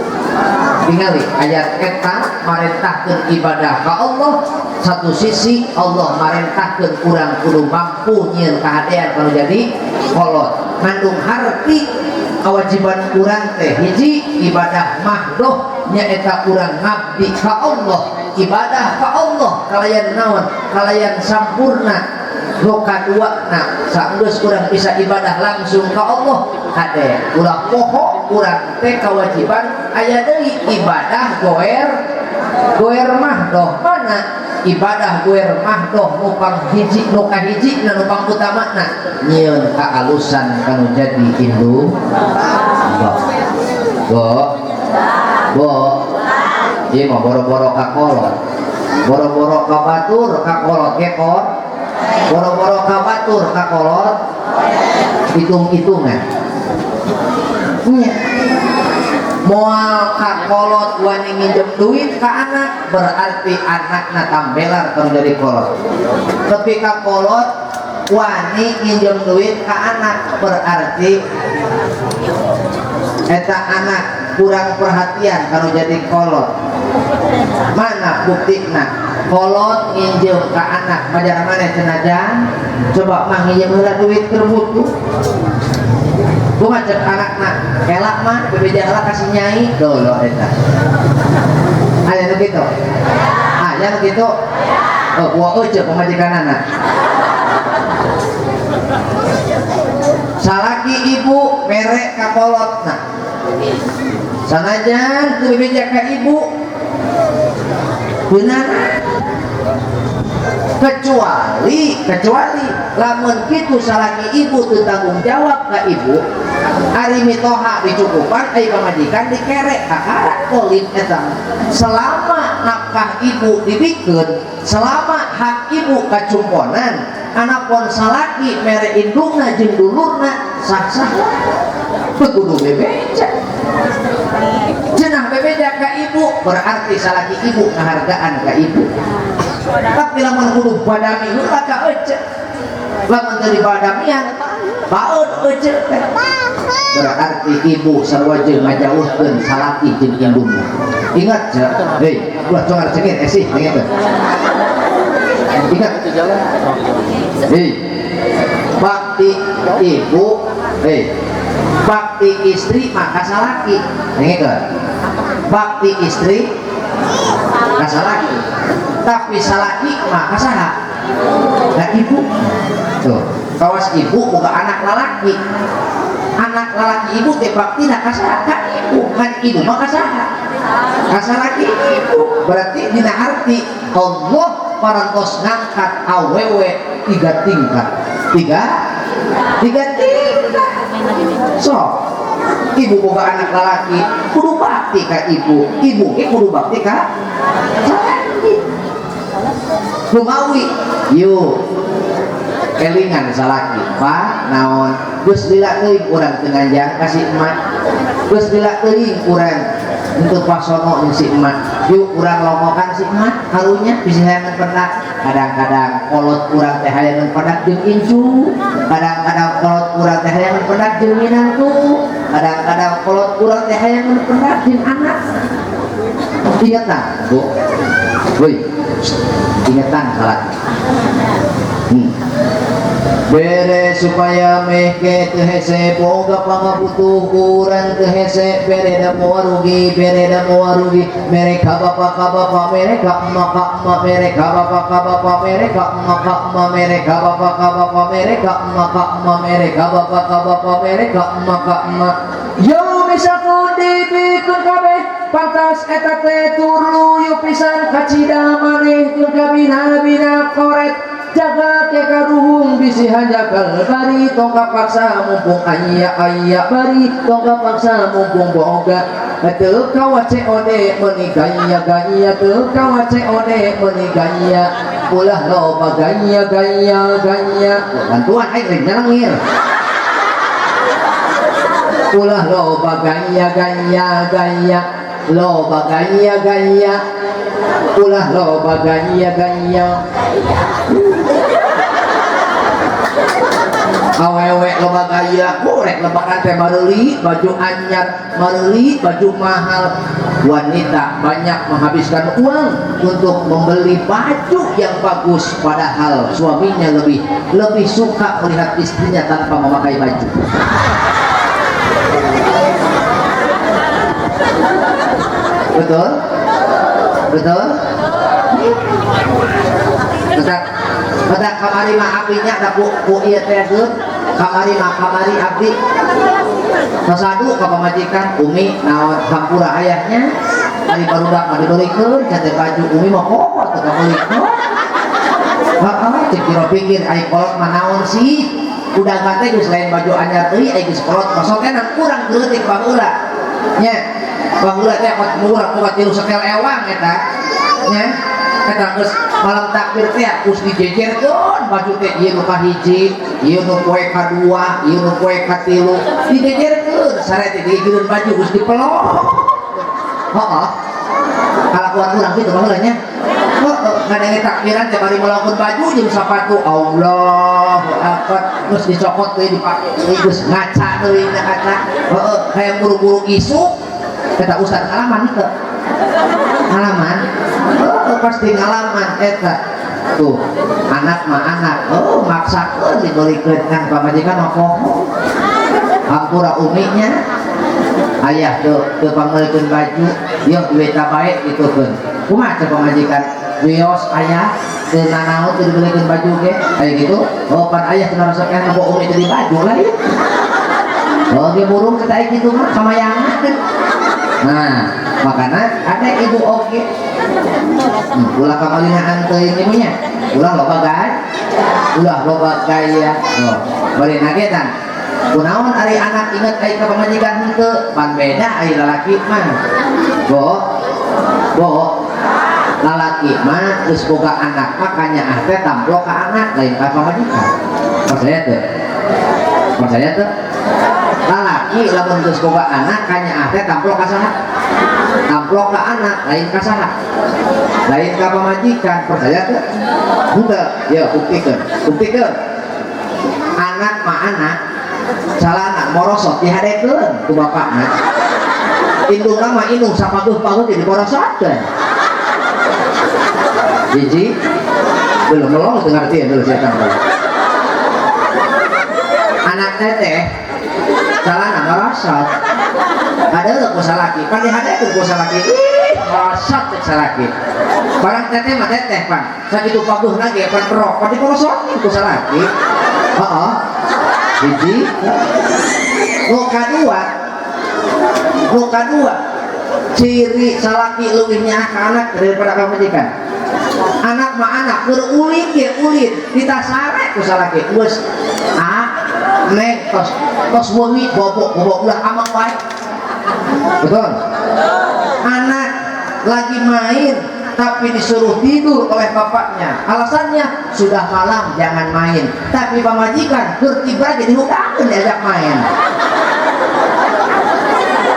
Tingali ayat eta marentahkeun ibadah ka Allah, satu sisi Allah marentahkeun urang kudu mampu nyieun kahadean kudu jadi kolot. Ngandung harti kewajiban urang teh hiji ibadah mahdoh nyaeta urang ngabdi ka Allah, ibadah ka Allah kalayan naon? Kalayan sampurna. Nu kaduana saenggeus urang bisa ibadah langsung ka Allah, kade ulah poho urang teh kewajiban aya deui ibadah goer goer mahdoh. Mana ibadah goer mahdoh nu pang hiji, nu kahiji, nu pang utamana? Nyieun kaalusan kanu jadi indung. Bo bo ieu mah boro-boro ka kolot, boro-boro ka batur, ka kolot gekor, boro-boro ka batur ka kolot hitung-hitungan nya. Moal ka kolot wani nginjem duit ka anak, berarti anakna tambelar kalau jadi kolot. Ketika kolot wani nginjem duit ka anak, berarti eta anak kurang perhatian kalau jadi kolot. Mana buktina kolot nginjem ka anak? Majar mana cenah? Coba mah nginjem heula duit keur butuh. Kumaha cek anakna? Elak mah bebeja heula kasih nyai dolo eta. Aya nu kitu? Aya nu kitu? Oh, gua euceuk pamajikanana. Salaki ibu mere ka kolotna, sanajan teu bebeja ka ibu beunana, kecuali lamun kitu salaki ibu teu tanggung jawab ka ibu, ari mitoha dicukupan, ari pamajikan dikerek, kakara kolim eta. Selama nafkah ibu dibikeun, selama hak ibu kacumponan, anapun salaki mere indungna jeung dulurna sah-sah, kudu bebeja. Cenah bebeja ka ibu berarti salaki ibu ngahargaan ka ibu. Tapi lamun kudu badami heula ka ece, lamun teu dibadamian baeud ece teh, berarti ibu sarua jeung ngajauhkeun salaki jeung indungna. Ingat ya, hei, ulah congar cengir esih ingat. Ingat. Hei, bakti ibu, hei, bakti istri maka salaki. Ingat. Bakti istri maka salaki. Tapi salaki maka saha? Nah ibu. Tuh, kawas ibu boga anak lalaki. Anak lalaki ibu teh baktina ka saha? Ka ibu. Kan ibu mah ka saha? Ka salaki ibu. Berarti dina arti Allah parantos ngangkat awewe tiga tingkat. Tiga tingkat. So, ibu boga anak lalaki kudu bakti ka ibu, ibu ge kudu bakti ka salaki. Lumawi yuk kelingan salaki, pak naon geus lila teuing urang teu nganjang ka si emak, geus lila teuing urang untuk pasono jeung si emak, yuk urang longokan si emak karunya bisi hayangan pendak. Kadang-kadang kolot urang teh hayangan pendak jeung incu, kadang-kadang kolot urang teh hayangan pendak jeung minantu, kadang-kadang kolot urang teh hayangan pendak jeung anak. Ingatlah bu, woi, ingetan salah. Bere supaya mehke teu hese boga pangabutuh urang teu hese, bere da moal rugi, bere da moal rugi, mere ka bapa ka bapa, mere ka emak ka emak, mere ka bapa ka bapa, mere ka emak ka emak, mere ka bapa ka bapa, mere ka emak ka emak, mere ka bapa ka bapa, mere ka emak ka emak. Yo misalkan dibikeun kabeh pantas eta teh turluyu pisan kacida maneh teu kabina-bina koret jaga ke karuhung bisi hanjakal bari tong kapaksa mumpung aya aya bari tong kapaksa mumpung boga teu kawa COD meuni gaya gaya teu kawa COD meuni gaya ulah loba gaya gaya gaya bantuan aing rek nyalangir ulah loba gaya gaya gaya loba gaya gaya ulah loba gaya gaya. Awewe loba gaya, korek lebaran teh bareuli baju anyar, bareuli baju mahal. Wanita banyak menghabiskan uang untuk membeli baju yang bagus, padahal suaminya lebih suka melihat istrinya tanpa memakai baju. Betul? Betul? Betul. Betul kamari mah apinya da ku ieu teh kamari mah kamari abdi sasadu ka pamajikan umi naon hampura ayahnya ari barudak mah dibeulikeun cate baju umi mah poho teu kabeulikeun. Heeh, cek jero pikir ari kolot mah naon sih? Udah teh geus lain baju anyar deui ai geus kolot mah sotenan kurang leutik baheula. Nya baheula teh murah boga 3 setel ewang eta. Nya eta geus malam takbir teh geus dijejerkeun baju teh ieu nu kahiji, ieu nu poe kadua, ieu nu poe katilu, dijejerkeun sare teh digigireun baju geus dipelok. Heeh. Kalakuan urang kitu baheula nya. Heeh, ngadenge takbiran teh bari melakukan baju jeung sapatu Allahu Akbar geus dicokot deui dipake deui geus ngaca deui na kaca. Heeh, hayang buru-buru isuk eta ustaz ngalaman teu? Ngalaman? Oh, pasti ngalaman eta. Tuh, anak mah anak. Oh, maksakeun dibelikeun kan pamajikan mah poho. Hampura uminya. Ayah teu pangmeulikeun baju, yeuh duit bae ditukeun. Kumaha teh pamajikan? Wios ayah teu nanaon teu dibelikeun baju ge. Aya gitu. Oh, pan ayah teu ngarasakeun boh umi teu di baju lah ieu. Oh, ge burung teh aya kitu mah kamayangan. Nah, makanya ada ibu oge. Ulah kamalinaan teuing ibunya. Ulah loba gaya. Ulah loba gaya. Oh, bari nagetan. Kunaon ari anak inget ai ka pamajikan henteu, pan beda ari lalaki mah. Bo. Bo. Lalaki mah geus boga anak mah kanyaah teh tamplok ka anak lain ka pamajikan. Percaya teu? Percaya teu? Lalaki lamun geus boga anak kanyaah teh tamplok ka saha? Amplok ka anak lain ka saha? Lain ka pamajikan. Percaya teu? Henteu. Ya buktikeun. Buktikeun. Anak mah anak, calana morosot dihadekeun ku bapakna. Indungna mah indung sapaguh-paguh jadi porosotkeun. Hiji belum melong teu ngarti ya dulu sia tanggal. Anak teteh calana morosot. Ada ku salaki, pan dihadekeun ku salaki. Ih, morosot cek salaki. Barang teteh mah teteh pan. Sakitu paguhna ge pan rok, pan diporosotkeun ku salaki. Heeh. Hiji. Nu kadua. Nu kadua. Ciri salaki leuwih nyaah ka anak daripada ka pamajikan. Anak mah anak, keur ulin ge ulin, ditasare ku salaki. Geus ah, neng tos tos wengi bobok-bobok ulah amak wae. Betul? Anak lagi main tapi disuruh tidur oleh bapaknya. Alasannya sudah malam jangan main. Tapi pamajikan keur tibra jadi hudangkeun diajak main.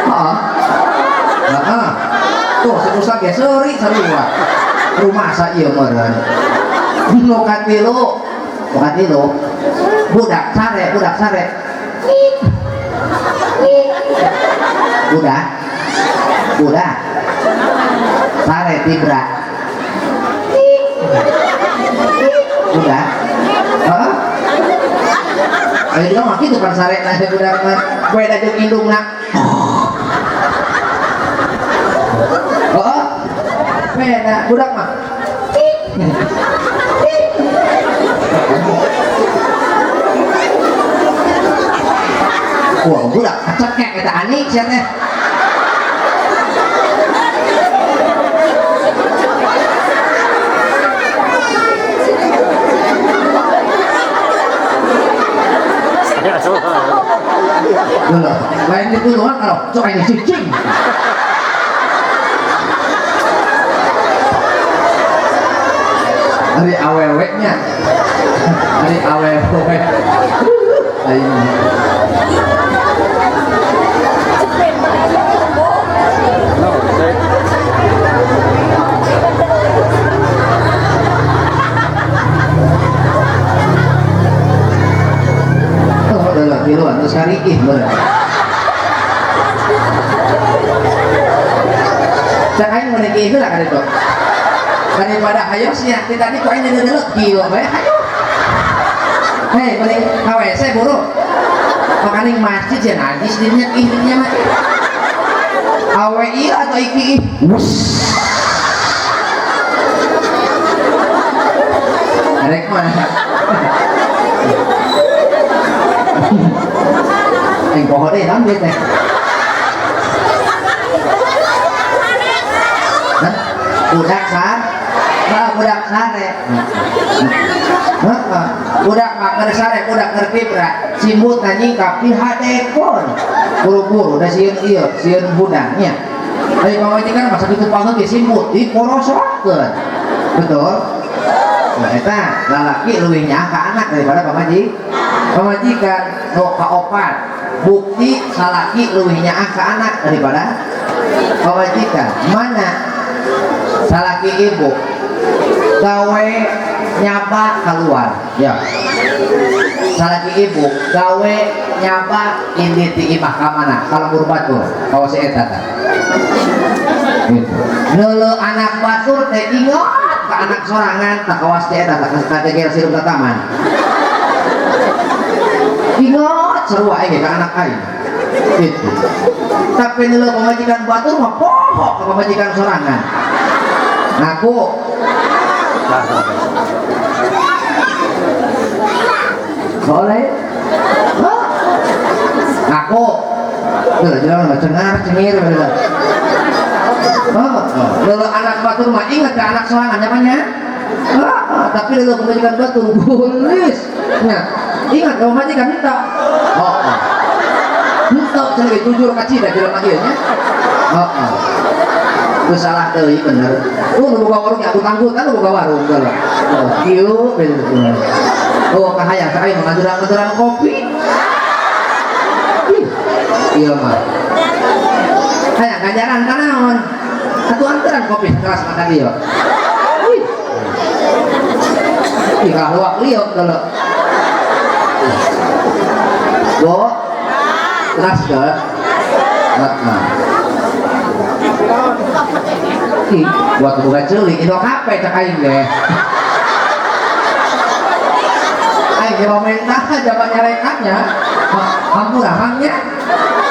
Heeh. Heeh. Tuh si Ustaz ge seuri sarua. Rumah sa ieu meureun. Nu katilu, nu katilu. Budak sare, budak sare. Budak. Budak. Sare tibra. Budak. Heeh. Ayo dong mah kitu pan sare na budak mah. Beda jeung indungna. Heeh. Beda budak mah. Wah, budak kaceknya eta ani sia teh. Loh, lain ditulungan kalau cok ini cicing. Dari awewe-nya. Dari awewe. Ayo. Aing mending kieu heula ka ditu. Daripada hayo sia ti tadi ku aing nyeuneuh kieu bae hayo. Hei, mending ka WC buru. Makaning masjid sia najis dirinya ih dirinya mah. Awe ieu atau iki ih. Wus. Arek mah. Aing poho deui naon deui teh. Hah? Budak sar? Hah, budak sare. Heeh. Budak mah keur sare, budak keur kibra. Simbut nyingkap dihadekon. Buru-buru da sieun ieu, sieun hudang nya. Ari pamajikan mah sakitu pangeut ge simbut diporosokeun. Betul? Nah, eta lalaki leuwih nyaah ka anak daripada pamajikan. Nu kaopat, bukti salaki leuwih nyaah ka anak daripada pamajikan. Mana salaki ibu gawe nyaba keluar ya. Salaki ibu gawe nyaba indit di imah ka mana ka lembur batur kawas eta tah. Gitu. Neuleuh anak batur teh ingat ka anak sorangan tak kawas teh eta tah kageger sirup tataman. Ingat seru aing ka anak aing. Gitu. Tapi neuleuh pamajikan batur mah poho ka pamajikan sorangan. Ngaku. Boleh? Ngaku. Tuh, jangan mah cengar cengir bener. Leuleuh anak batur mah ingat ke anak sorangan namanya. Tapi leuleuh pamajikan batur gulis. Nya, ingat ke pamajikan minta. Oh. Henteu cenah jujur ka cida jelema ieu nya. Heeh. Teu salah deui bener. Nu boga warung nya anggut-anggutan nu boga warung geuleuh. Oh, kieu bener. Oh, kahayang ka aing ngajurang-ngajurang kopi. Ih, ieu mah. Hayang ganjaran ka naon? Atuh anteran kopi keras mah tadi yo. Ih. Ih, kaluak lieu geuleuh. Bo. Keras geuleuh. Heeh. Ih, buat boga ceuli indok kape cek aing deh. Aing ge pemerintah jabat nyarekannya. Hampura hangnya.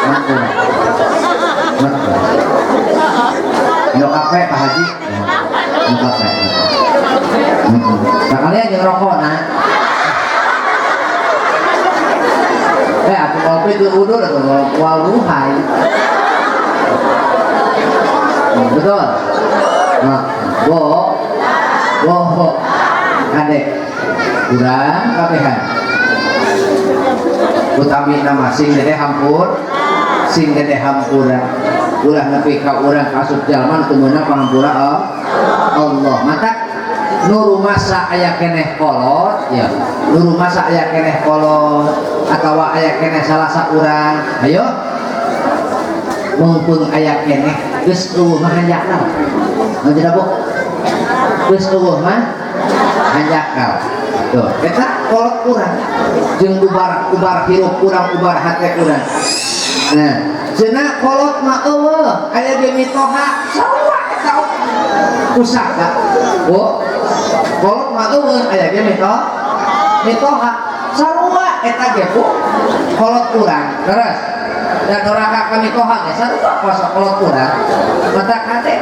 Hampura. Indok kape Pak Haji. Indok kape. Sakalian jeung rokona. Aku ngopi teu udur atuh waluhai. Betul? Nah, bo, bo, adek, kurang kabehan. Utami nama sing gede hampur, sing gede hampura. Ulah nepi ka urang asup jalma teu meunang pangampura Allah. Maka nu rumasa aya keneh kolot, ya. Nu rumasa aya keneh kolot atawa aya keneh salah saurang. Ayo. Mumpung aya keneh geus eueuh mah hanjakal. Mun tidak bu? Geus eueuh mah hanjakal. Tuh, eta kolot urang jeung ubar hirup urang, ubar hate urang. Nah, cenah kolot mah eueuh aya ge mitoha sarua eta pusaka. Bu, kolot mah eueuh aya ge mitoha sarua eta ge bu kolot urang. Terus dan doraka kami toha ge sarua kuasa kolot urang mata kade.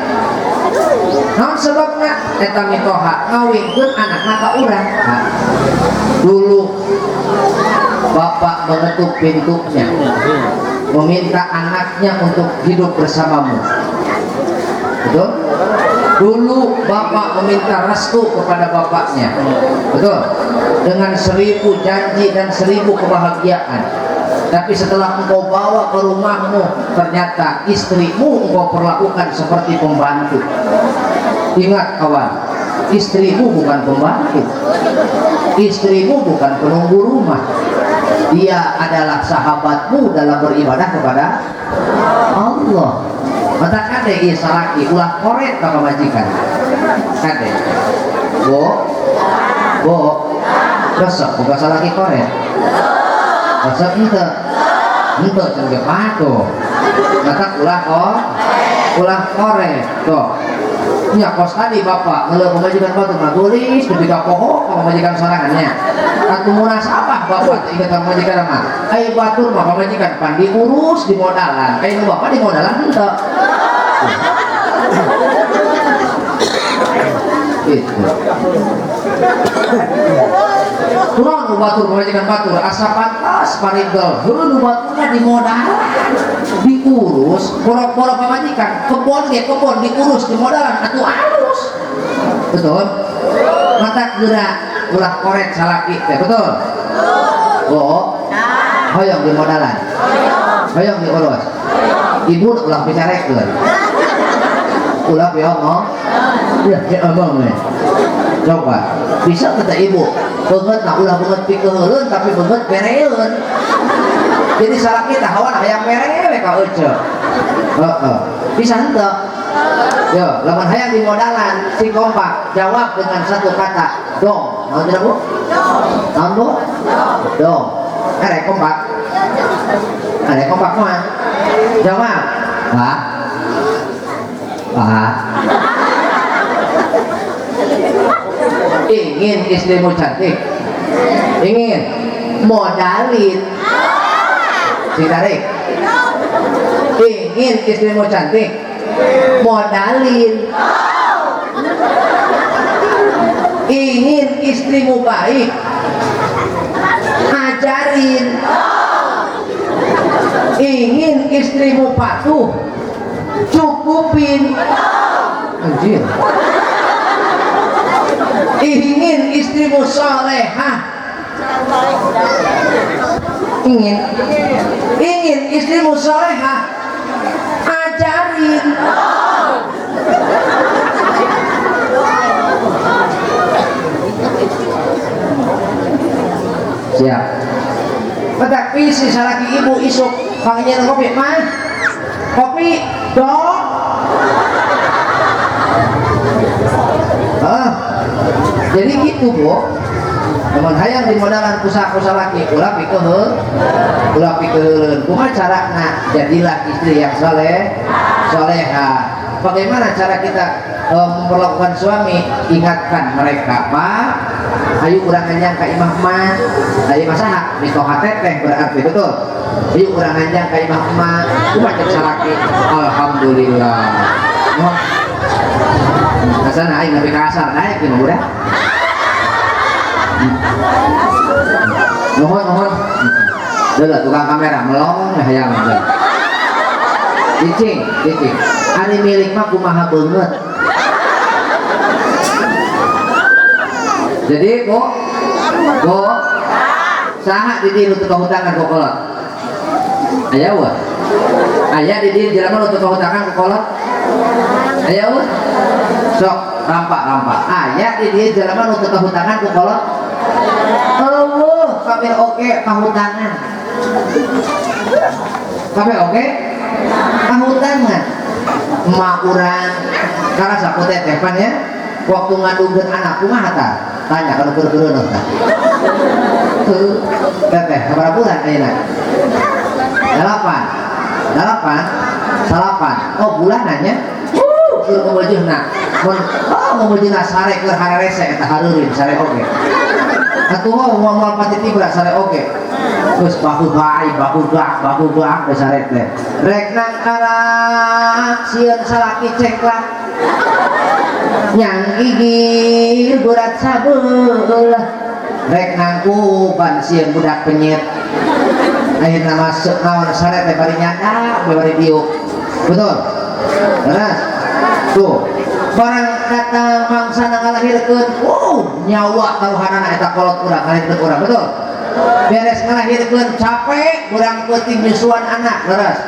Naon sebabna eta mitoha ngawinkeun anakna ka urang. Nah, dulu bapak mengetuk pintunya meminta anaknya untuk hidup bersamamu. Betul? Dulu bapak meminta restu kepada bapaknya. Betul? Dengan 1000 janji dan 1000 kebahagiaan. Tapi setelah engkau bawa ke rumahmu, ternyata istrimu engkau perlakukan seperti pembantu. Ingat kawan, istrimu bukan pembantu. Istrimu bukan penunggu rumah. Dia adalah sahabatmu dalam beribadah kepada Allah. Mata kade ieu salaki ulah koret ka pamajikan. Kade. Bo. Bo. Resep boga salaki koret. Resep henteu. Henteu cenah ge patuh. Mata ulah kok. Ulah korek. Tuh. Nya kos tadi bapak ngeuleuh pamajikan batur mah geulis nepi ka poho ka pamajikan sorangannya. Atuh munasabah bapak teh inget pamajikan mah. Aya batur mah pamajikan pan diurus di modalan. Aya nu bapak di modalan henteu. Gitu. Kurang nu batur pamajikan batur asa pantas parigel. Heuh nu baturna di modalan. Diurus poro-poro pamajikan kebon ge kebon diurus di modalan atuh alus. Betul? Mata geura ulah koret salaki teh, betul? Oh. Hoyong di modalan. Hoyong diurus. Ibu ulah bicarekeun. Ulah piongong. Ya, ya omong we. Coba bisa kata ibu beungeut nah ulah beungeut pikeuheuleun tapi beungeut bereun. Jadi salaki tah hawan hayang mere we ka euceu. Heeh. Bisa henteu? Yo, lamun hayang di modalan sing kompak, jawab dengan satu kata, dong. Naon cenah, Bu? Dong. Naon, Bu? Dong. Arek kompak. Arek kompak mah. Jawab. Pak. Pak. Ingin istrimu cantik? Ingin. Modalin. Si tarik. Ingin istrimu cantik? Modalin. Ingin istrimu baik? Ajarin. Ingin istrimu patuh? Cukupin. Anjir. Ingin istrimu solehah? Ingin. Ingin istrimu solehah? Ajarin. Siap. Petak pisi salaki ibu isuk panggilnya kopi mah. Kopi dong. Ah. Jadi gitu, Bu. Lamun hayang dimodalan ku salaki ulah pikeun, ulah pikeun. Kumaha carana jadilah istri yang soleh, soleha. Bagaimana cara kita memperlakukan suami? Ingatkan mereka, Pak. Ayo urang nganjang ka imah mah. Ayo masaha mitoha teteh berarti betul. Ayo urang nganjang ka imah mah. Kumaha cek salaki? Alhamdulillah. Oh. Asana aing nepi ka asar naik ieu mah budak. Nuhun nuhun. Deuleu tukang kamera melong hayang. Cicing, cicing. Ari milik mah kumaha beungeut. Jadi, Bu, Bu, saha di dieu nu teu kahutangan ku kolot? Aya eueuh? Aya di dieu jelema nu teu kahutangan ku kolot? Aya eueuh? Sok rampak-rampak. Aya di dieu jelema nu teu kahutangan ku kolot? Eueuh, kabeh oge kahutangan. Kabeh oge kahutangan. Emak urang karasa ku teteh pan ya. Waktu ngadungkeun anak kumaha tah? Tanya kalau keur-keureun tah. Heuh, teteh sabaraha bulan ayeuna? 8. 8. 8. Oh, bulanannya. Keur ngomojeuhna. Mun oh ngomojeuhna sare keur hararese eta hareureun sare oge. Atuh moal pati tibra sare oge. Geus bahu bae, bahu gak, bahu gak geus sare teh. Rek nangkarak sieun salaki ceklak. Nyang gigir berat sabelah. Rek nangkuban sieun budak penyet. Akhirna masuk naon sare teh bari nyada bari diuk. Betul? Beres? Tuh. Barang datang mangsa ngalahirkeun, wow, nyawa taruhanana eta kolot urang ngalahirkeun urang, betul? Beres ngalahirkeun capek, urang peuting nyusuan anak, leres.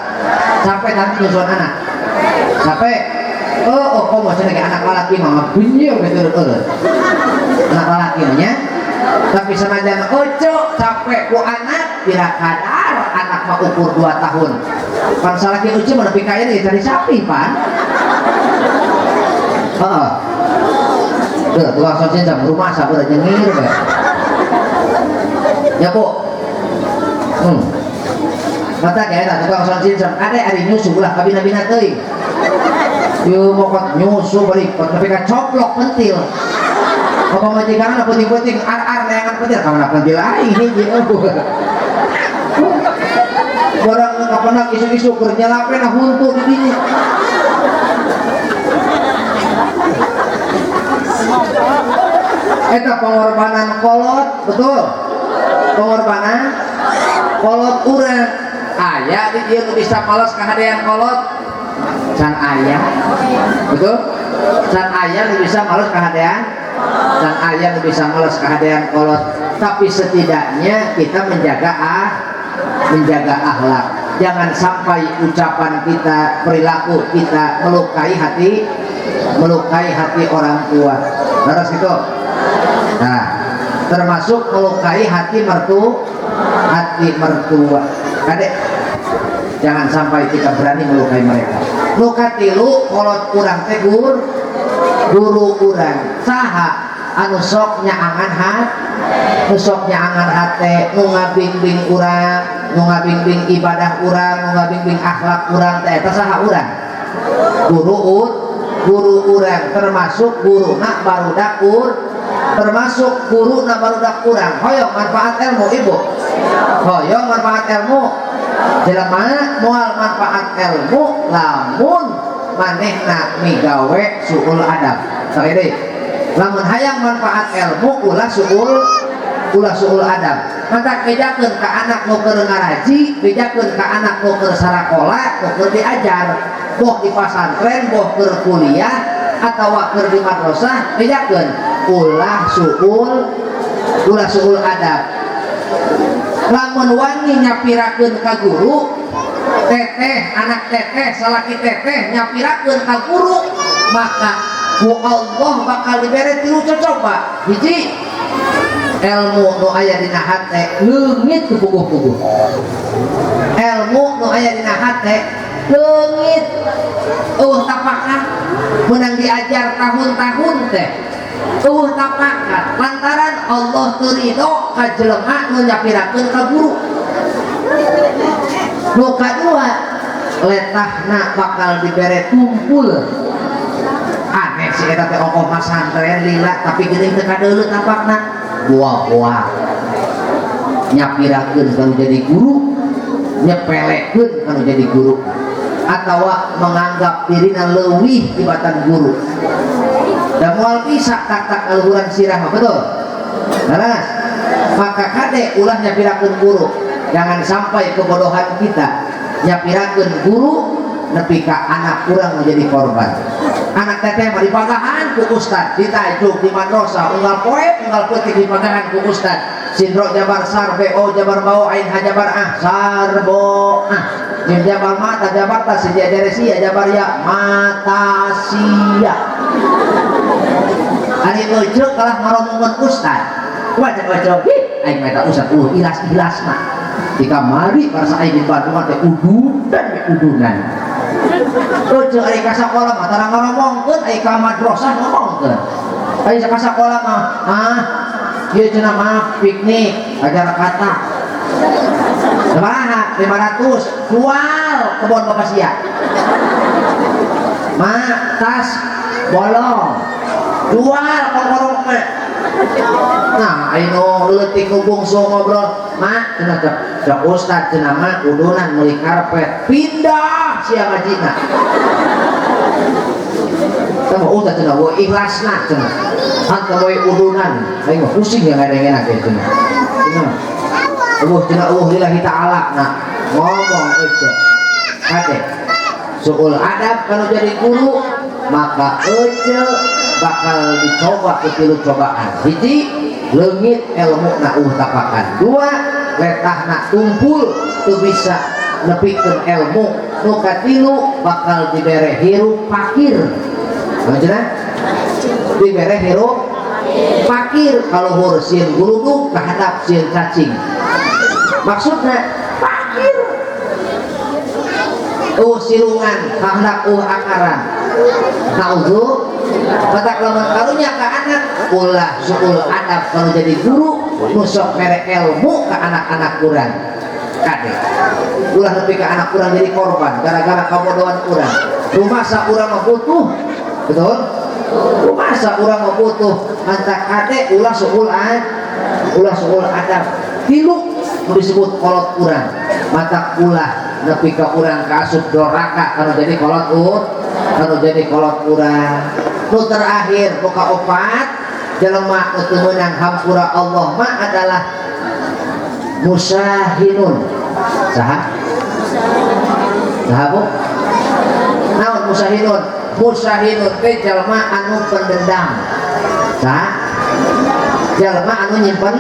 Capek nanti nyusuan anak. Capek. Oh, oh komo cenah ge anak lalaki mah benyeu gitu eueuh. Anak lalaki mah nya. Tapi sanajan oco capek ku anak pira kadar anak mah ukur 2 tahun. Pan salaki ucu mah nepi ka ieu cari sapi pan. Heeh. Tuh, tukang sosin sama rumah sabar nyengir we. Ya, Bu. Mata kayak tukang sosin sama ade ari nyusu ulah kabina-bina teuing. Ieu mokot nyusu balik nepi ka coplok pentil. Apa majikan peuting-peuting ar-ar neangan pentil ka mana pentil aing hiji eueuh. Barang kapenak isu-isu keur nyalape na huntu di dinya. Eta pengorbanan kolot, betul? Pengorbanan kolot urang. Aya di dieu nu bisa males kahadean kolot? Can aya. Betul? Can aya nu bisa males kahadean? Can aya nu bisa males kahadean kolot. Tapi setidaknya kita menjaga menjaga akhlak. Jangan sampai ucapan kita, perilaku kita melukai hati orang tua. Terus gitu. Nah, termasuk melukai hati mertua. Kadek, jangan sampai kita berani melukai mereka. Luka tilu kolot urang teh guru urang. Saha anu sok nyaangan hate, nu sok nyaangan hate, nu ngabimbing urang, nu ngabimbing ibadah urang, nu ngabimbing akhlak urang teh eta saha urang? Guru urang, termasuk guruna barudak termasuk guruna barudak urang. Hoyong manfaat ilmu ibu, hoyong manfaat ilmu. Jelema moal manfaat ilmu lamun manehna migawe suul adab. Sakali deui, lamun hayang manfaat ilmu ulah suul adab. Maka bejakeun ka anak nu keur ngaraji, bejakeun ka anak nu keur sarakola, nu keur diajar, boh di pasantren, boh keur kuliah atawa keur di madrasah, bejakeun ulah suul adab. Lamun wani nyapirakeun ka guru, teteh anak teteh salaki teteh nyapirakeun ka guru, maka ku Allah bakal dibere tilu cocoba. Hiji, ilmu nu aya dina hate leungit ku puguh-puguh. Ilmu nu aya dina hate leungit eueuh tapakan, meunang diajar tahun-tahun teh eueuh tapakan, lantaran Allah teu ridho ka jelema nu nyapirakeun ka guru. Nu kadua, letahna bakal dibere tumpul. Aneh sih eta teh ongkoh masantren lila tapi geuning teu kadeuleu tapakna. Buah-buah nyapirakeun kanu jadi guru, nyepelekeun kanu jadi guru, atawa menganggap dirina leuwih tibatan guru. Da moal bisa tak-tak kaluhuran sirah mah, betul? Leres. Maka kade ulah nyapirakeun guru. Jangan sampai kebodohan kita nyapirakeun guru nepi ka anak urang menjadi korban. Anak teteh mah dipagahan ku ustad, ditajuk di madrasah, unggal poe unggal peuting dipagahan ku ustad. Sindro jabar sar bo jabar bau ain ha jabar ah sarbo ah. Jim jabar mata jabar ta si jare sia jabar ya mata sia. Ari euceuk kalah ngaromongan ustad. Wajah wajah ih aing mah eta ustad ilas-ilas mah. Di kamari parasa aing di Bandung teh udunan udunan. Euceuk ari ka sakola mah tara ngomongkeun, ari ka madrasah ngomongkeun. Ari ka sakola mah, ah ieu cenah mah piknik ajar kata. Sabaraha? 500. Jual kebon bapak sia. Ma tas bolong. Jual kongkorong mah. Nah, ayo leutik nu bungsu ngobrol, "Mak, cenah cek ustad cenah mah udunan meuli karpet." Pindah sia ngajina. Tah ustad cenah we ikhlasna cenah. Hantu we udunan, aing mah pusing ya ngadengena ge cenah. Cenah. Eueuh cenah eueuh lillahi ta'ala nah ngomong euceuk. Kade suul adab kalau jadi guru maka euceuk bakal dicoba ku tilu cobaan. Hiji, leungit ilmu na eueuh tapakan. Dua, letahna tumpul teu bisa nepikeun ilmu. Nu katilu bakal dibere hirup fakir. Maksudna? Dibere hirup fakir kaluhur sieun guruduk kahadap sieun cacing. Maksudna fakir. Eueuh sirungan kahadap eueuh akaran. Naudzu batak lamun karunya ka anak ulah suul adab kalau jadi guru nu sok mere ilmu ka anak-anak urang. Kade ulah nepi ka anak urang jadi korban gara-gara kabodohan urang. Rumasa urang mah butuh. Betul? Rumasa urang mah butuh. Mantak kade ulah suul ad, ulah suul adab. Tilu nu disebut kolot urang. Mantak ulah nepi ka urang kaasup doraka kanu jadi kolot kanu jadi kolot urang. Nu terakhir nu kaopat jelema nu teu meunang hampura Allah mah adalah musahinun. Saha? Saha bu? Naon musahinun? Musahinun teh jelema anu pendendam. Saha? Jelema anu nyimpen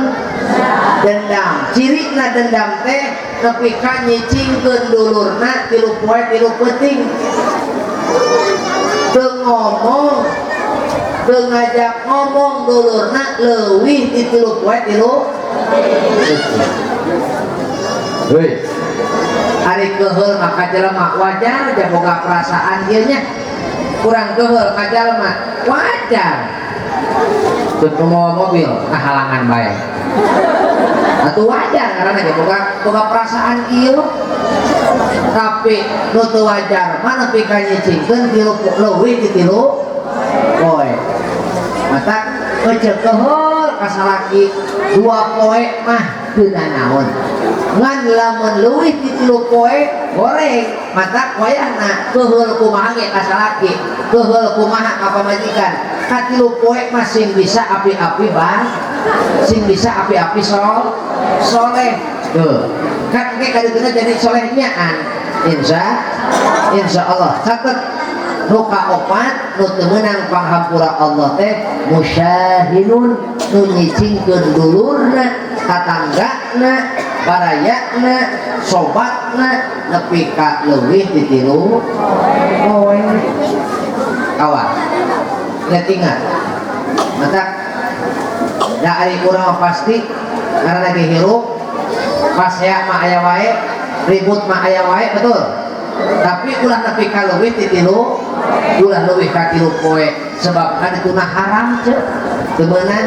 dendam. Cirina dendam teh nepi ka nyicingkeun dulurna 3 poe 3 peuting. Teu ngomong, teu ngajak ngomong dulurna leuwih ti 3 poe 3 peuting. Heuy. Ari keuheul mah ka jelema wajar ja boga perasaan ieu nya. Kurang keuheul ka jelema wajar. Teu mawa mobil kahalangan bae. Atuh wajar karena ge boga perasaan ieu. Tapi nu teu wajar mah nepi ka nyicingkeun 3 leuwih ti 3 poe. Mata eceu keuheul ka salaki 2 poe mah teu nanaon. Ngan lamun leuwih ti 3 poe goreng, mata wayahna keuheul kumaha ge ka salaki, keuheul kumaha ka pamajikan. Ka 3 poe mah sing bisa api-api bang, sing bisa api-api soleh. Tuh, kan ge kadeukeuna jadi solehnya an. Insya Allah. Catet nu kaopat nu teu meunang panghampura Allah teh musyahinun, nu nyicingkeun dulurna, tatanggana, barayana, sobatna nepi ka leuwih ti 3 poe. Kawan, ingat-ingat. Mata da ari urang mah pasti karena lagi hirup pasea mah aya wae, ribut mah aya wae, betul. Tapi ulah nepi ka leuwih ti 3, ulah leuwih ka 3 poe, sebab kan itu haram ceu. Teu meunang.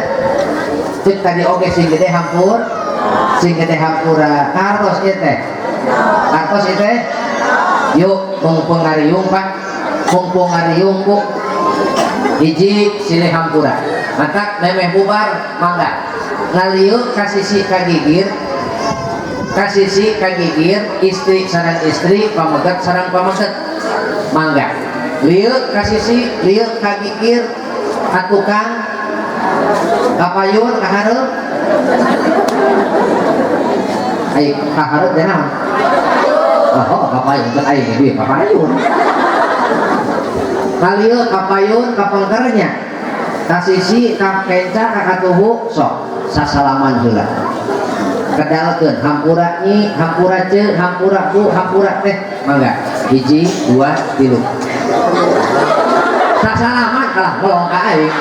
Cek tadi oge sing gede hampur, sing gede hampura. Kartos ieu teh. Kartos ieu teh. Yuk mumpung ngariung Pak, mumpung ngariung Bu. Hiji silih hampura. Matak memeh bubar mangga. Ngalieu ka sisi ka gigir, ka sisi ka gigir, istri sareng istri, pameget sareng pameget. Mangga. Lieu ka sisi, lieu ka gigir, ka tukang, ka payun, ka hareup. Ai ka hareup teh naon? Oh, ka payun teh aing ge ka payun. Kalieu ka payun ka pengkernya. Ka sisi ka kenca ka katuhu sok sasalaman heula. Kedalkeun hampura nyi, hampura ceu, hampura bu, hampura teh mangga. 1 2 3. Sasalaman kalah melong ka aing.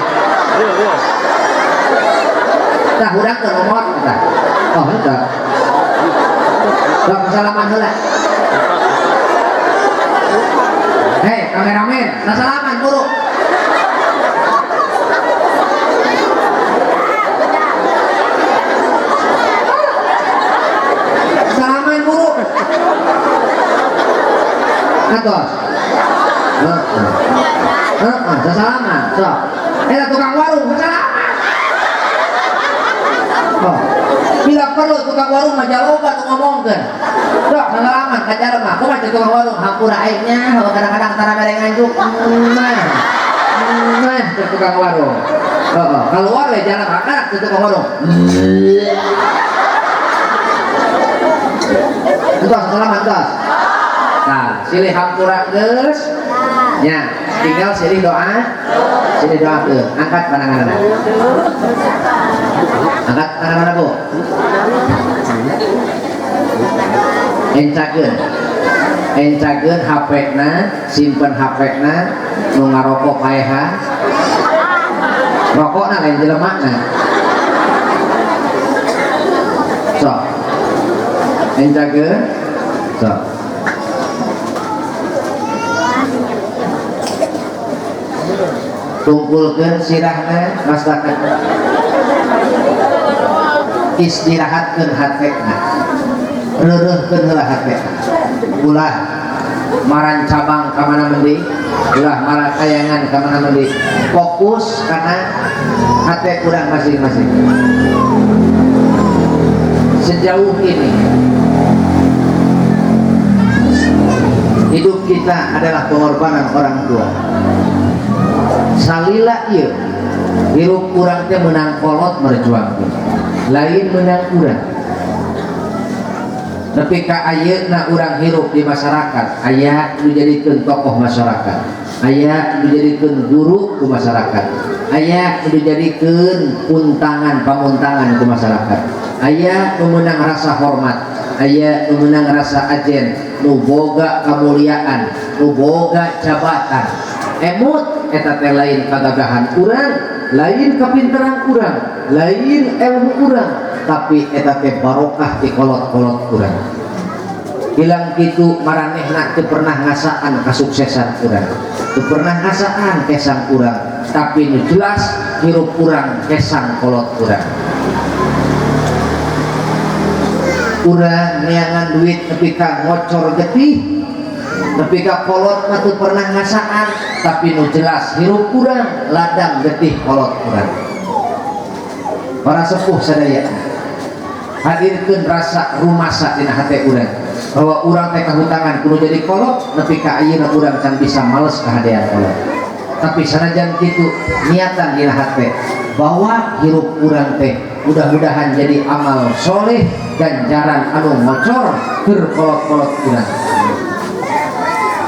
Tah hudangkeun ngomot tah. Oh henteu. Sok sasalaman heula. Hei kameramen, sasalaman buru. Salaman buru. Atos. Heeh. Heeh, sasalaman, sok. Eta tukang warung sasalaman. Oh. Bila perlu tukang warung mah jaloba nu ngomongkeun. Sok sasalaman ka jalma. Kumaha cek tukang warung hampura aing nya, kadang-kadang tara mere nganjuk. Mah. Mah cek tukang warung. Heeh, keluar we jalan karak cek tukang warung. Entos sasalaman entos. Nah, silih hampura geus. Nya, tinggal silih doa. Silih doakeun. Angkat pandanganna. Angkat tanganna Bu. Encakeun. Encakeun HP-na, simpen HP-na, nu ngarokok paehan. Rokokna lain jelemana. Sok. Encakeun. Sok. Tungkulkeun sirahna, maslakan. Istirahatkeun hatena. Reureuhkeun heula hatena. Ulah maran cabang ka mana mendi, ulah marakayangan ka mana mendi. Fokus karena hati urang masing-masing. Sejauh ini hidup kita adalah pengorbanan orang tua. Salila ieu hirup urang teh meunang kolot merjuangkeun, lain meunang urang. Nepi ka ayeuna urang hirup di masyarakat, aya nu dijadikeun tokoh masyarakat, aya nu dijadikeun guru ku masyarakat, aya nu dijadikeun puntangan pamuntangan ku masyarakat, aya nu meunang rasa hormat, aya nu meunang rasa ajen, nu boga kamuliaan, nu boga jabatan. Emut eta teh lain kagagahan urang, lain kapinteran urang, lain ilmu urang, tapi eta teh barokah ti kolot-kolot urang. Hilang kitu maranehna teu pernah ngasaan kasuksesan urang, teu pernah ngasaan kesang urang, tapi nu jelas hirup urang kesang kolot urang. Urang neangan duit nepi ka ngocor getih, nepi ka kolot mah teu pernah ngasaan, tapi nu jelas hirup urang ladang getih kolot urang. Para sepuh sadaya hadirkeun rasa rumasa dina hate urang bahwa urang teh kahutangan kudu jadi kolot nepi ka ayeuna urang can bisa males kahadean kolot. Tapi sanajan kitu niatan dina hate bahwa hirup urang teh mudah-mudahan jadi amal soleh ganjaran anu ngocor keur kolot-kolot urang.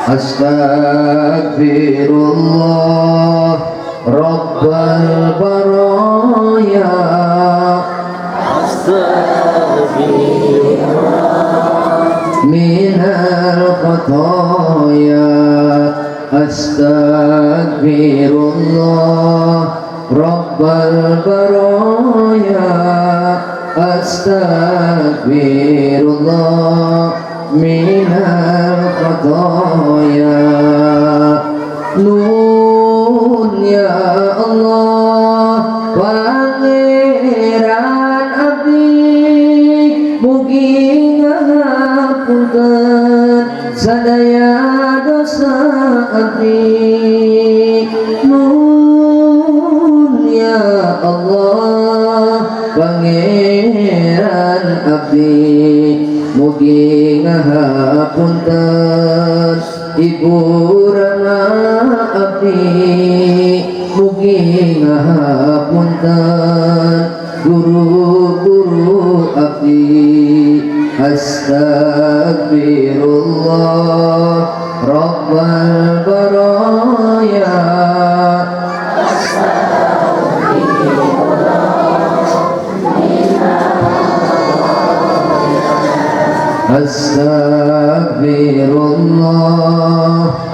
Astagfirullah Rabbal baraya, astagfirullah minal khotoya, astagfirullah Rabbal baraya, astagfirullah minal khotoya. Nun ya Allah Pangeran abdi, mugi ngahapunten sadaya dosa abdi. Nun ya Allah Pangeran abdi, mugi ngahapunten ibu rama abdi, mugi ngahapunten guru-guru abdi. Astagfirullah Rabbal baraya, astagfirullah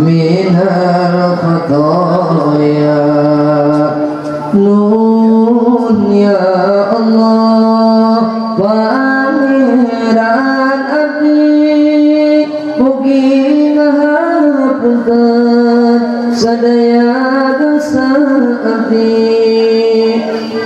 minal khotoya. Nun ya Allah Pangeran abdi, mugi ngahapunten sadaya dosa abdi.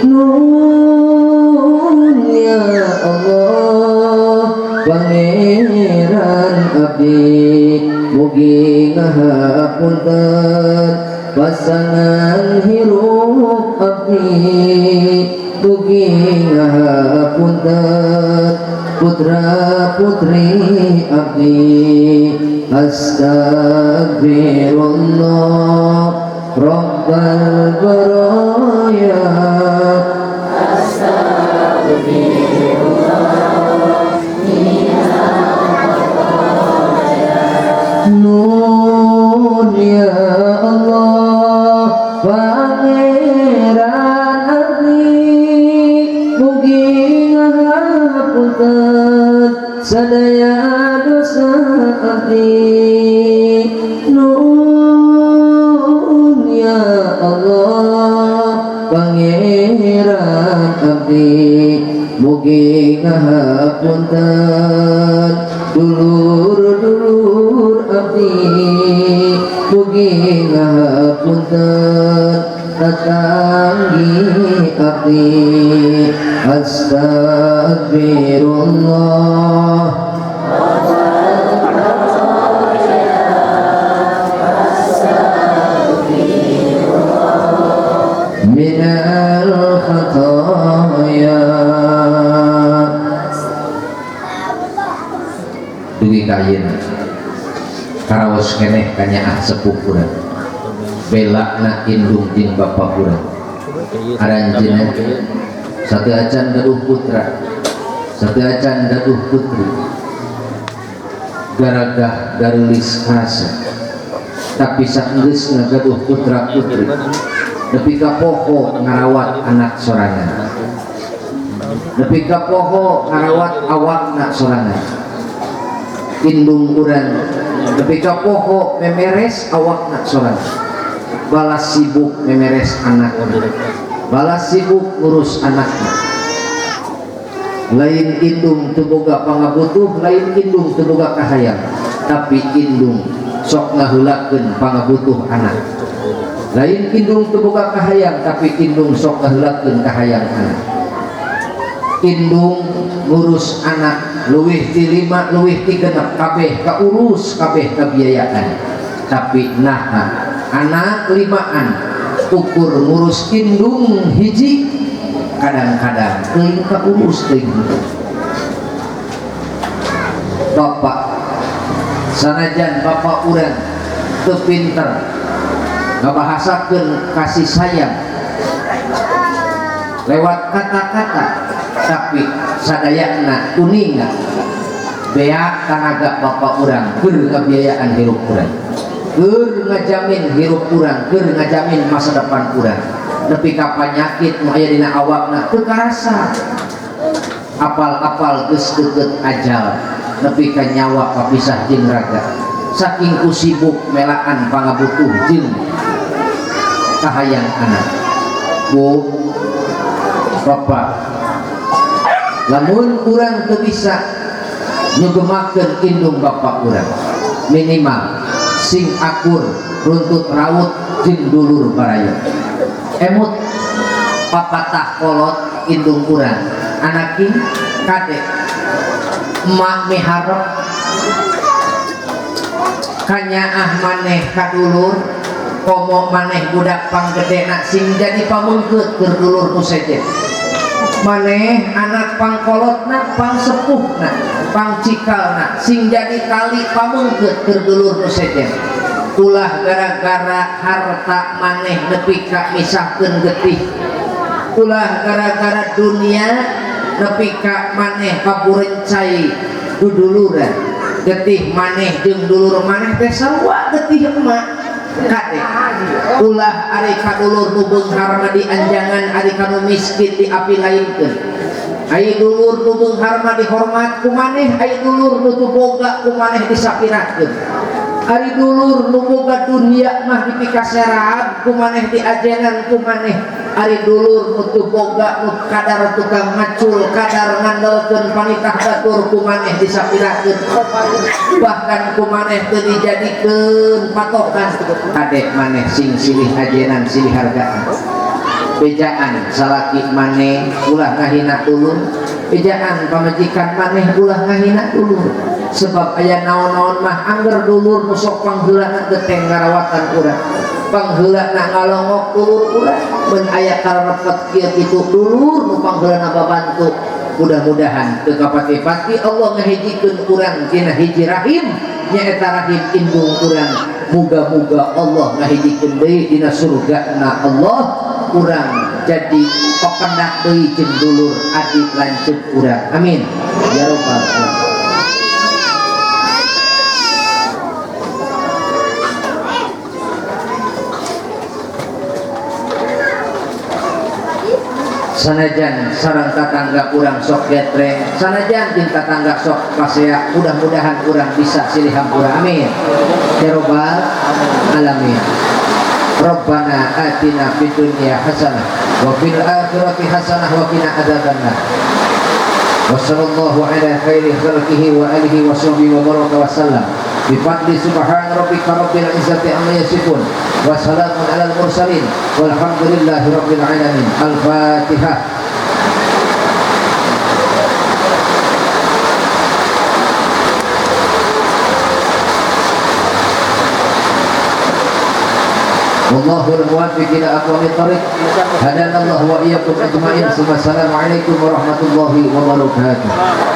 Nun ya Allah Pangeran abdi, mugi ngahapunten pasangan hirup abdi, mugi ngahapunten putra putri abdi. Astagfirullah Rabbal baraya, astagfirullah minal khotoya. Nun ya Allah Pangeran abdi, mugi ngahapunten sadaya dosa abdi. Nun ya Allah Pangeran abdi, mugi ngahapunten dulur-dulur abdi, mugi ngahapunten Tetanggi abdi astagfirullah. Minal khataya. Dugi ka ayeuna karaos keneh kanyaah sepuh urang belakna indung jeung bapa urang aranjeunna sateuacan gaduh putra sateuacan gaduh putri garagah gareulis karasa tapi saenggeusna gaduh putra putri nepi ka poho ngarawat anak sorangan nepi ka poho ngarawat awakna sorangan indung urang nepi ka poho memeres awakna sorangan balas sibuk memeres anak balas sibuk ngurus anakna lain indung teu boga pangabutuh lain indung teu boga kahayang tapi indung sok ngaheulakeun pangabutuh anak lain indung teu boga kahayang tapi indung sok ngaheulakeun kahayang anak indung ngurus anak leuwih ti 5 leuwih ti 6 kabeh kaurus kabeh kabiayaan tapi naha anak 5an ukur ngurus indung hiji kadang-kadang teuing kaurus teuing bapak sanajan bapak urang teu pinter ngabahasakeun kasih sayang lewat kata-kata tapi sadayana kuninga beak tanaga bapak urang keur ngabiayaan hirup urang keur ngajamin hirup urang keur ngajamin masa depan urang nepi ka panyakit nu aya dina awakna teu karasa apal-apal geus deukeut ajal nepi ka nyawa kapisah jeung raga saking ku sibuk melaan pangabutuh jeung kahayang anak. Bu bapak lamun urang teu bisa nyugemakeun indung bapak urang minimal sing akur runtut raut jeung dulur baraya emut papatah kolot indung urang anaking kadek emak miharep kanyaah maneh kadulur komo maneh budak panggedena sing jadi pamungkeut keur dulur nu sejen maneh anak pangkolotna pangsepuhna pangcikalna sing jadi kali pamungkeut keur dulur nu sejen ulah gara-gara harta maneh nepi ka misahkeun getih ulah gara-gara dunia nepi ka maneh kaburencai duduluran getih maneh jeung dulur maneh teh sarua getih emak kade ulah ari kadulur nu beunghar mah dianjangan ari kanu miskin diapi lainkeun ai dulur nu beunghar mah dihormat ku maneh ai dulur nu teu boga ku maneh disapirakeun ari dulur nu boga dunia mah dipikaserab ku maneh diajenan ku maneh ari dulur nu teu boga nu kadar tukang ngacul kadar ngandelkeun panitah batur ku maneh disapirakeun bahkan ku maneh teu dijadikeun patokan kadek maneh sing silih ajenan silih hargaan bejaan salaki maneh ulah ngahina dulur bejaan pamajikan maneh ulah ngahina dulur sebab aya naon-naon mah angger dulur nu sok pangheulana geteng ngarawatan urang pangheulana ngalongok dulur urang mun aya karepet kieu kitu dulur nu pangheulana babantu mudah-mudahan teu kapati-pati Allah ngahijikeun urang dina hiji rahim nyaeta rahim indung urang muga-muga Allah ngahijikeun deui dina surgana Allah urang jadi pependak deui jeung dulur adik lanceuk urang amin ya rabbal alamin. Sanajan sareng tatangga urang sok getreng sanajan jeung tatangga sok pasea mudah-mudahan urang bisa silih hampura amin ya rabbal alamin. Rabbana atina fid dunya hasanah wa fil akhirati hasanah wa qina adzabannar. Wa sallallahu ala khairi khalqihi wa alihi wa sahbihi wa baraka wa sallam. Bi fadli subhana rabbika rabbil izzati amma yasifun wa salamun alal mursalin walhamdulillahi rabbil alamin. Al-Fatihah. Wallahul muwaffiq ila aqwamit thariq. Hadanallahu wa iyyakum ajmain. Assalamualaikum warahmatullahi wabarakatuh.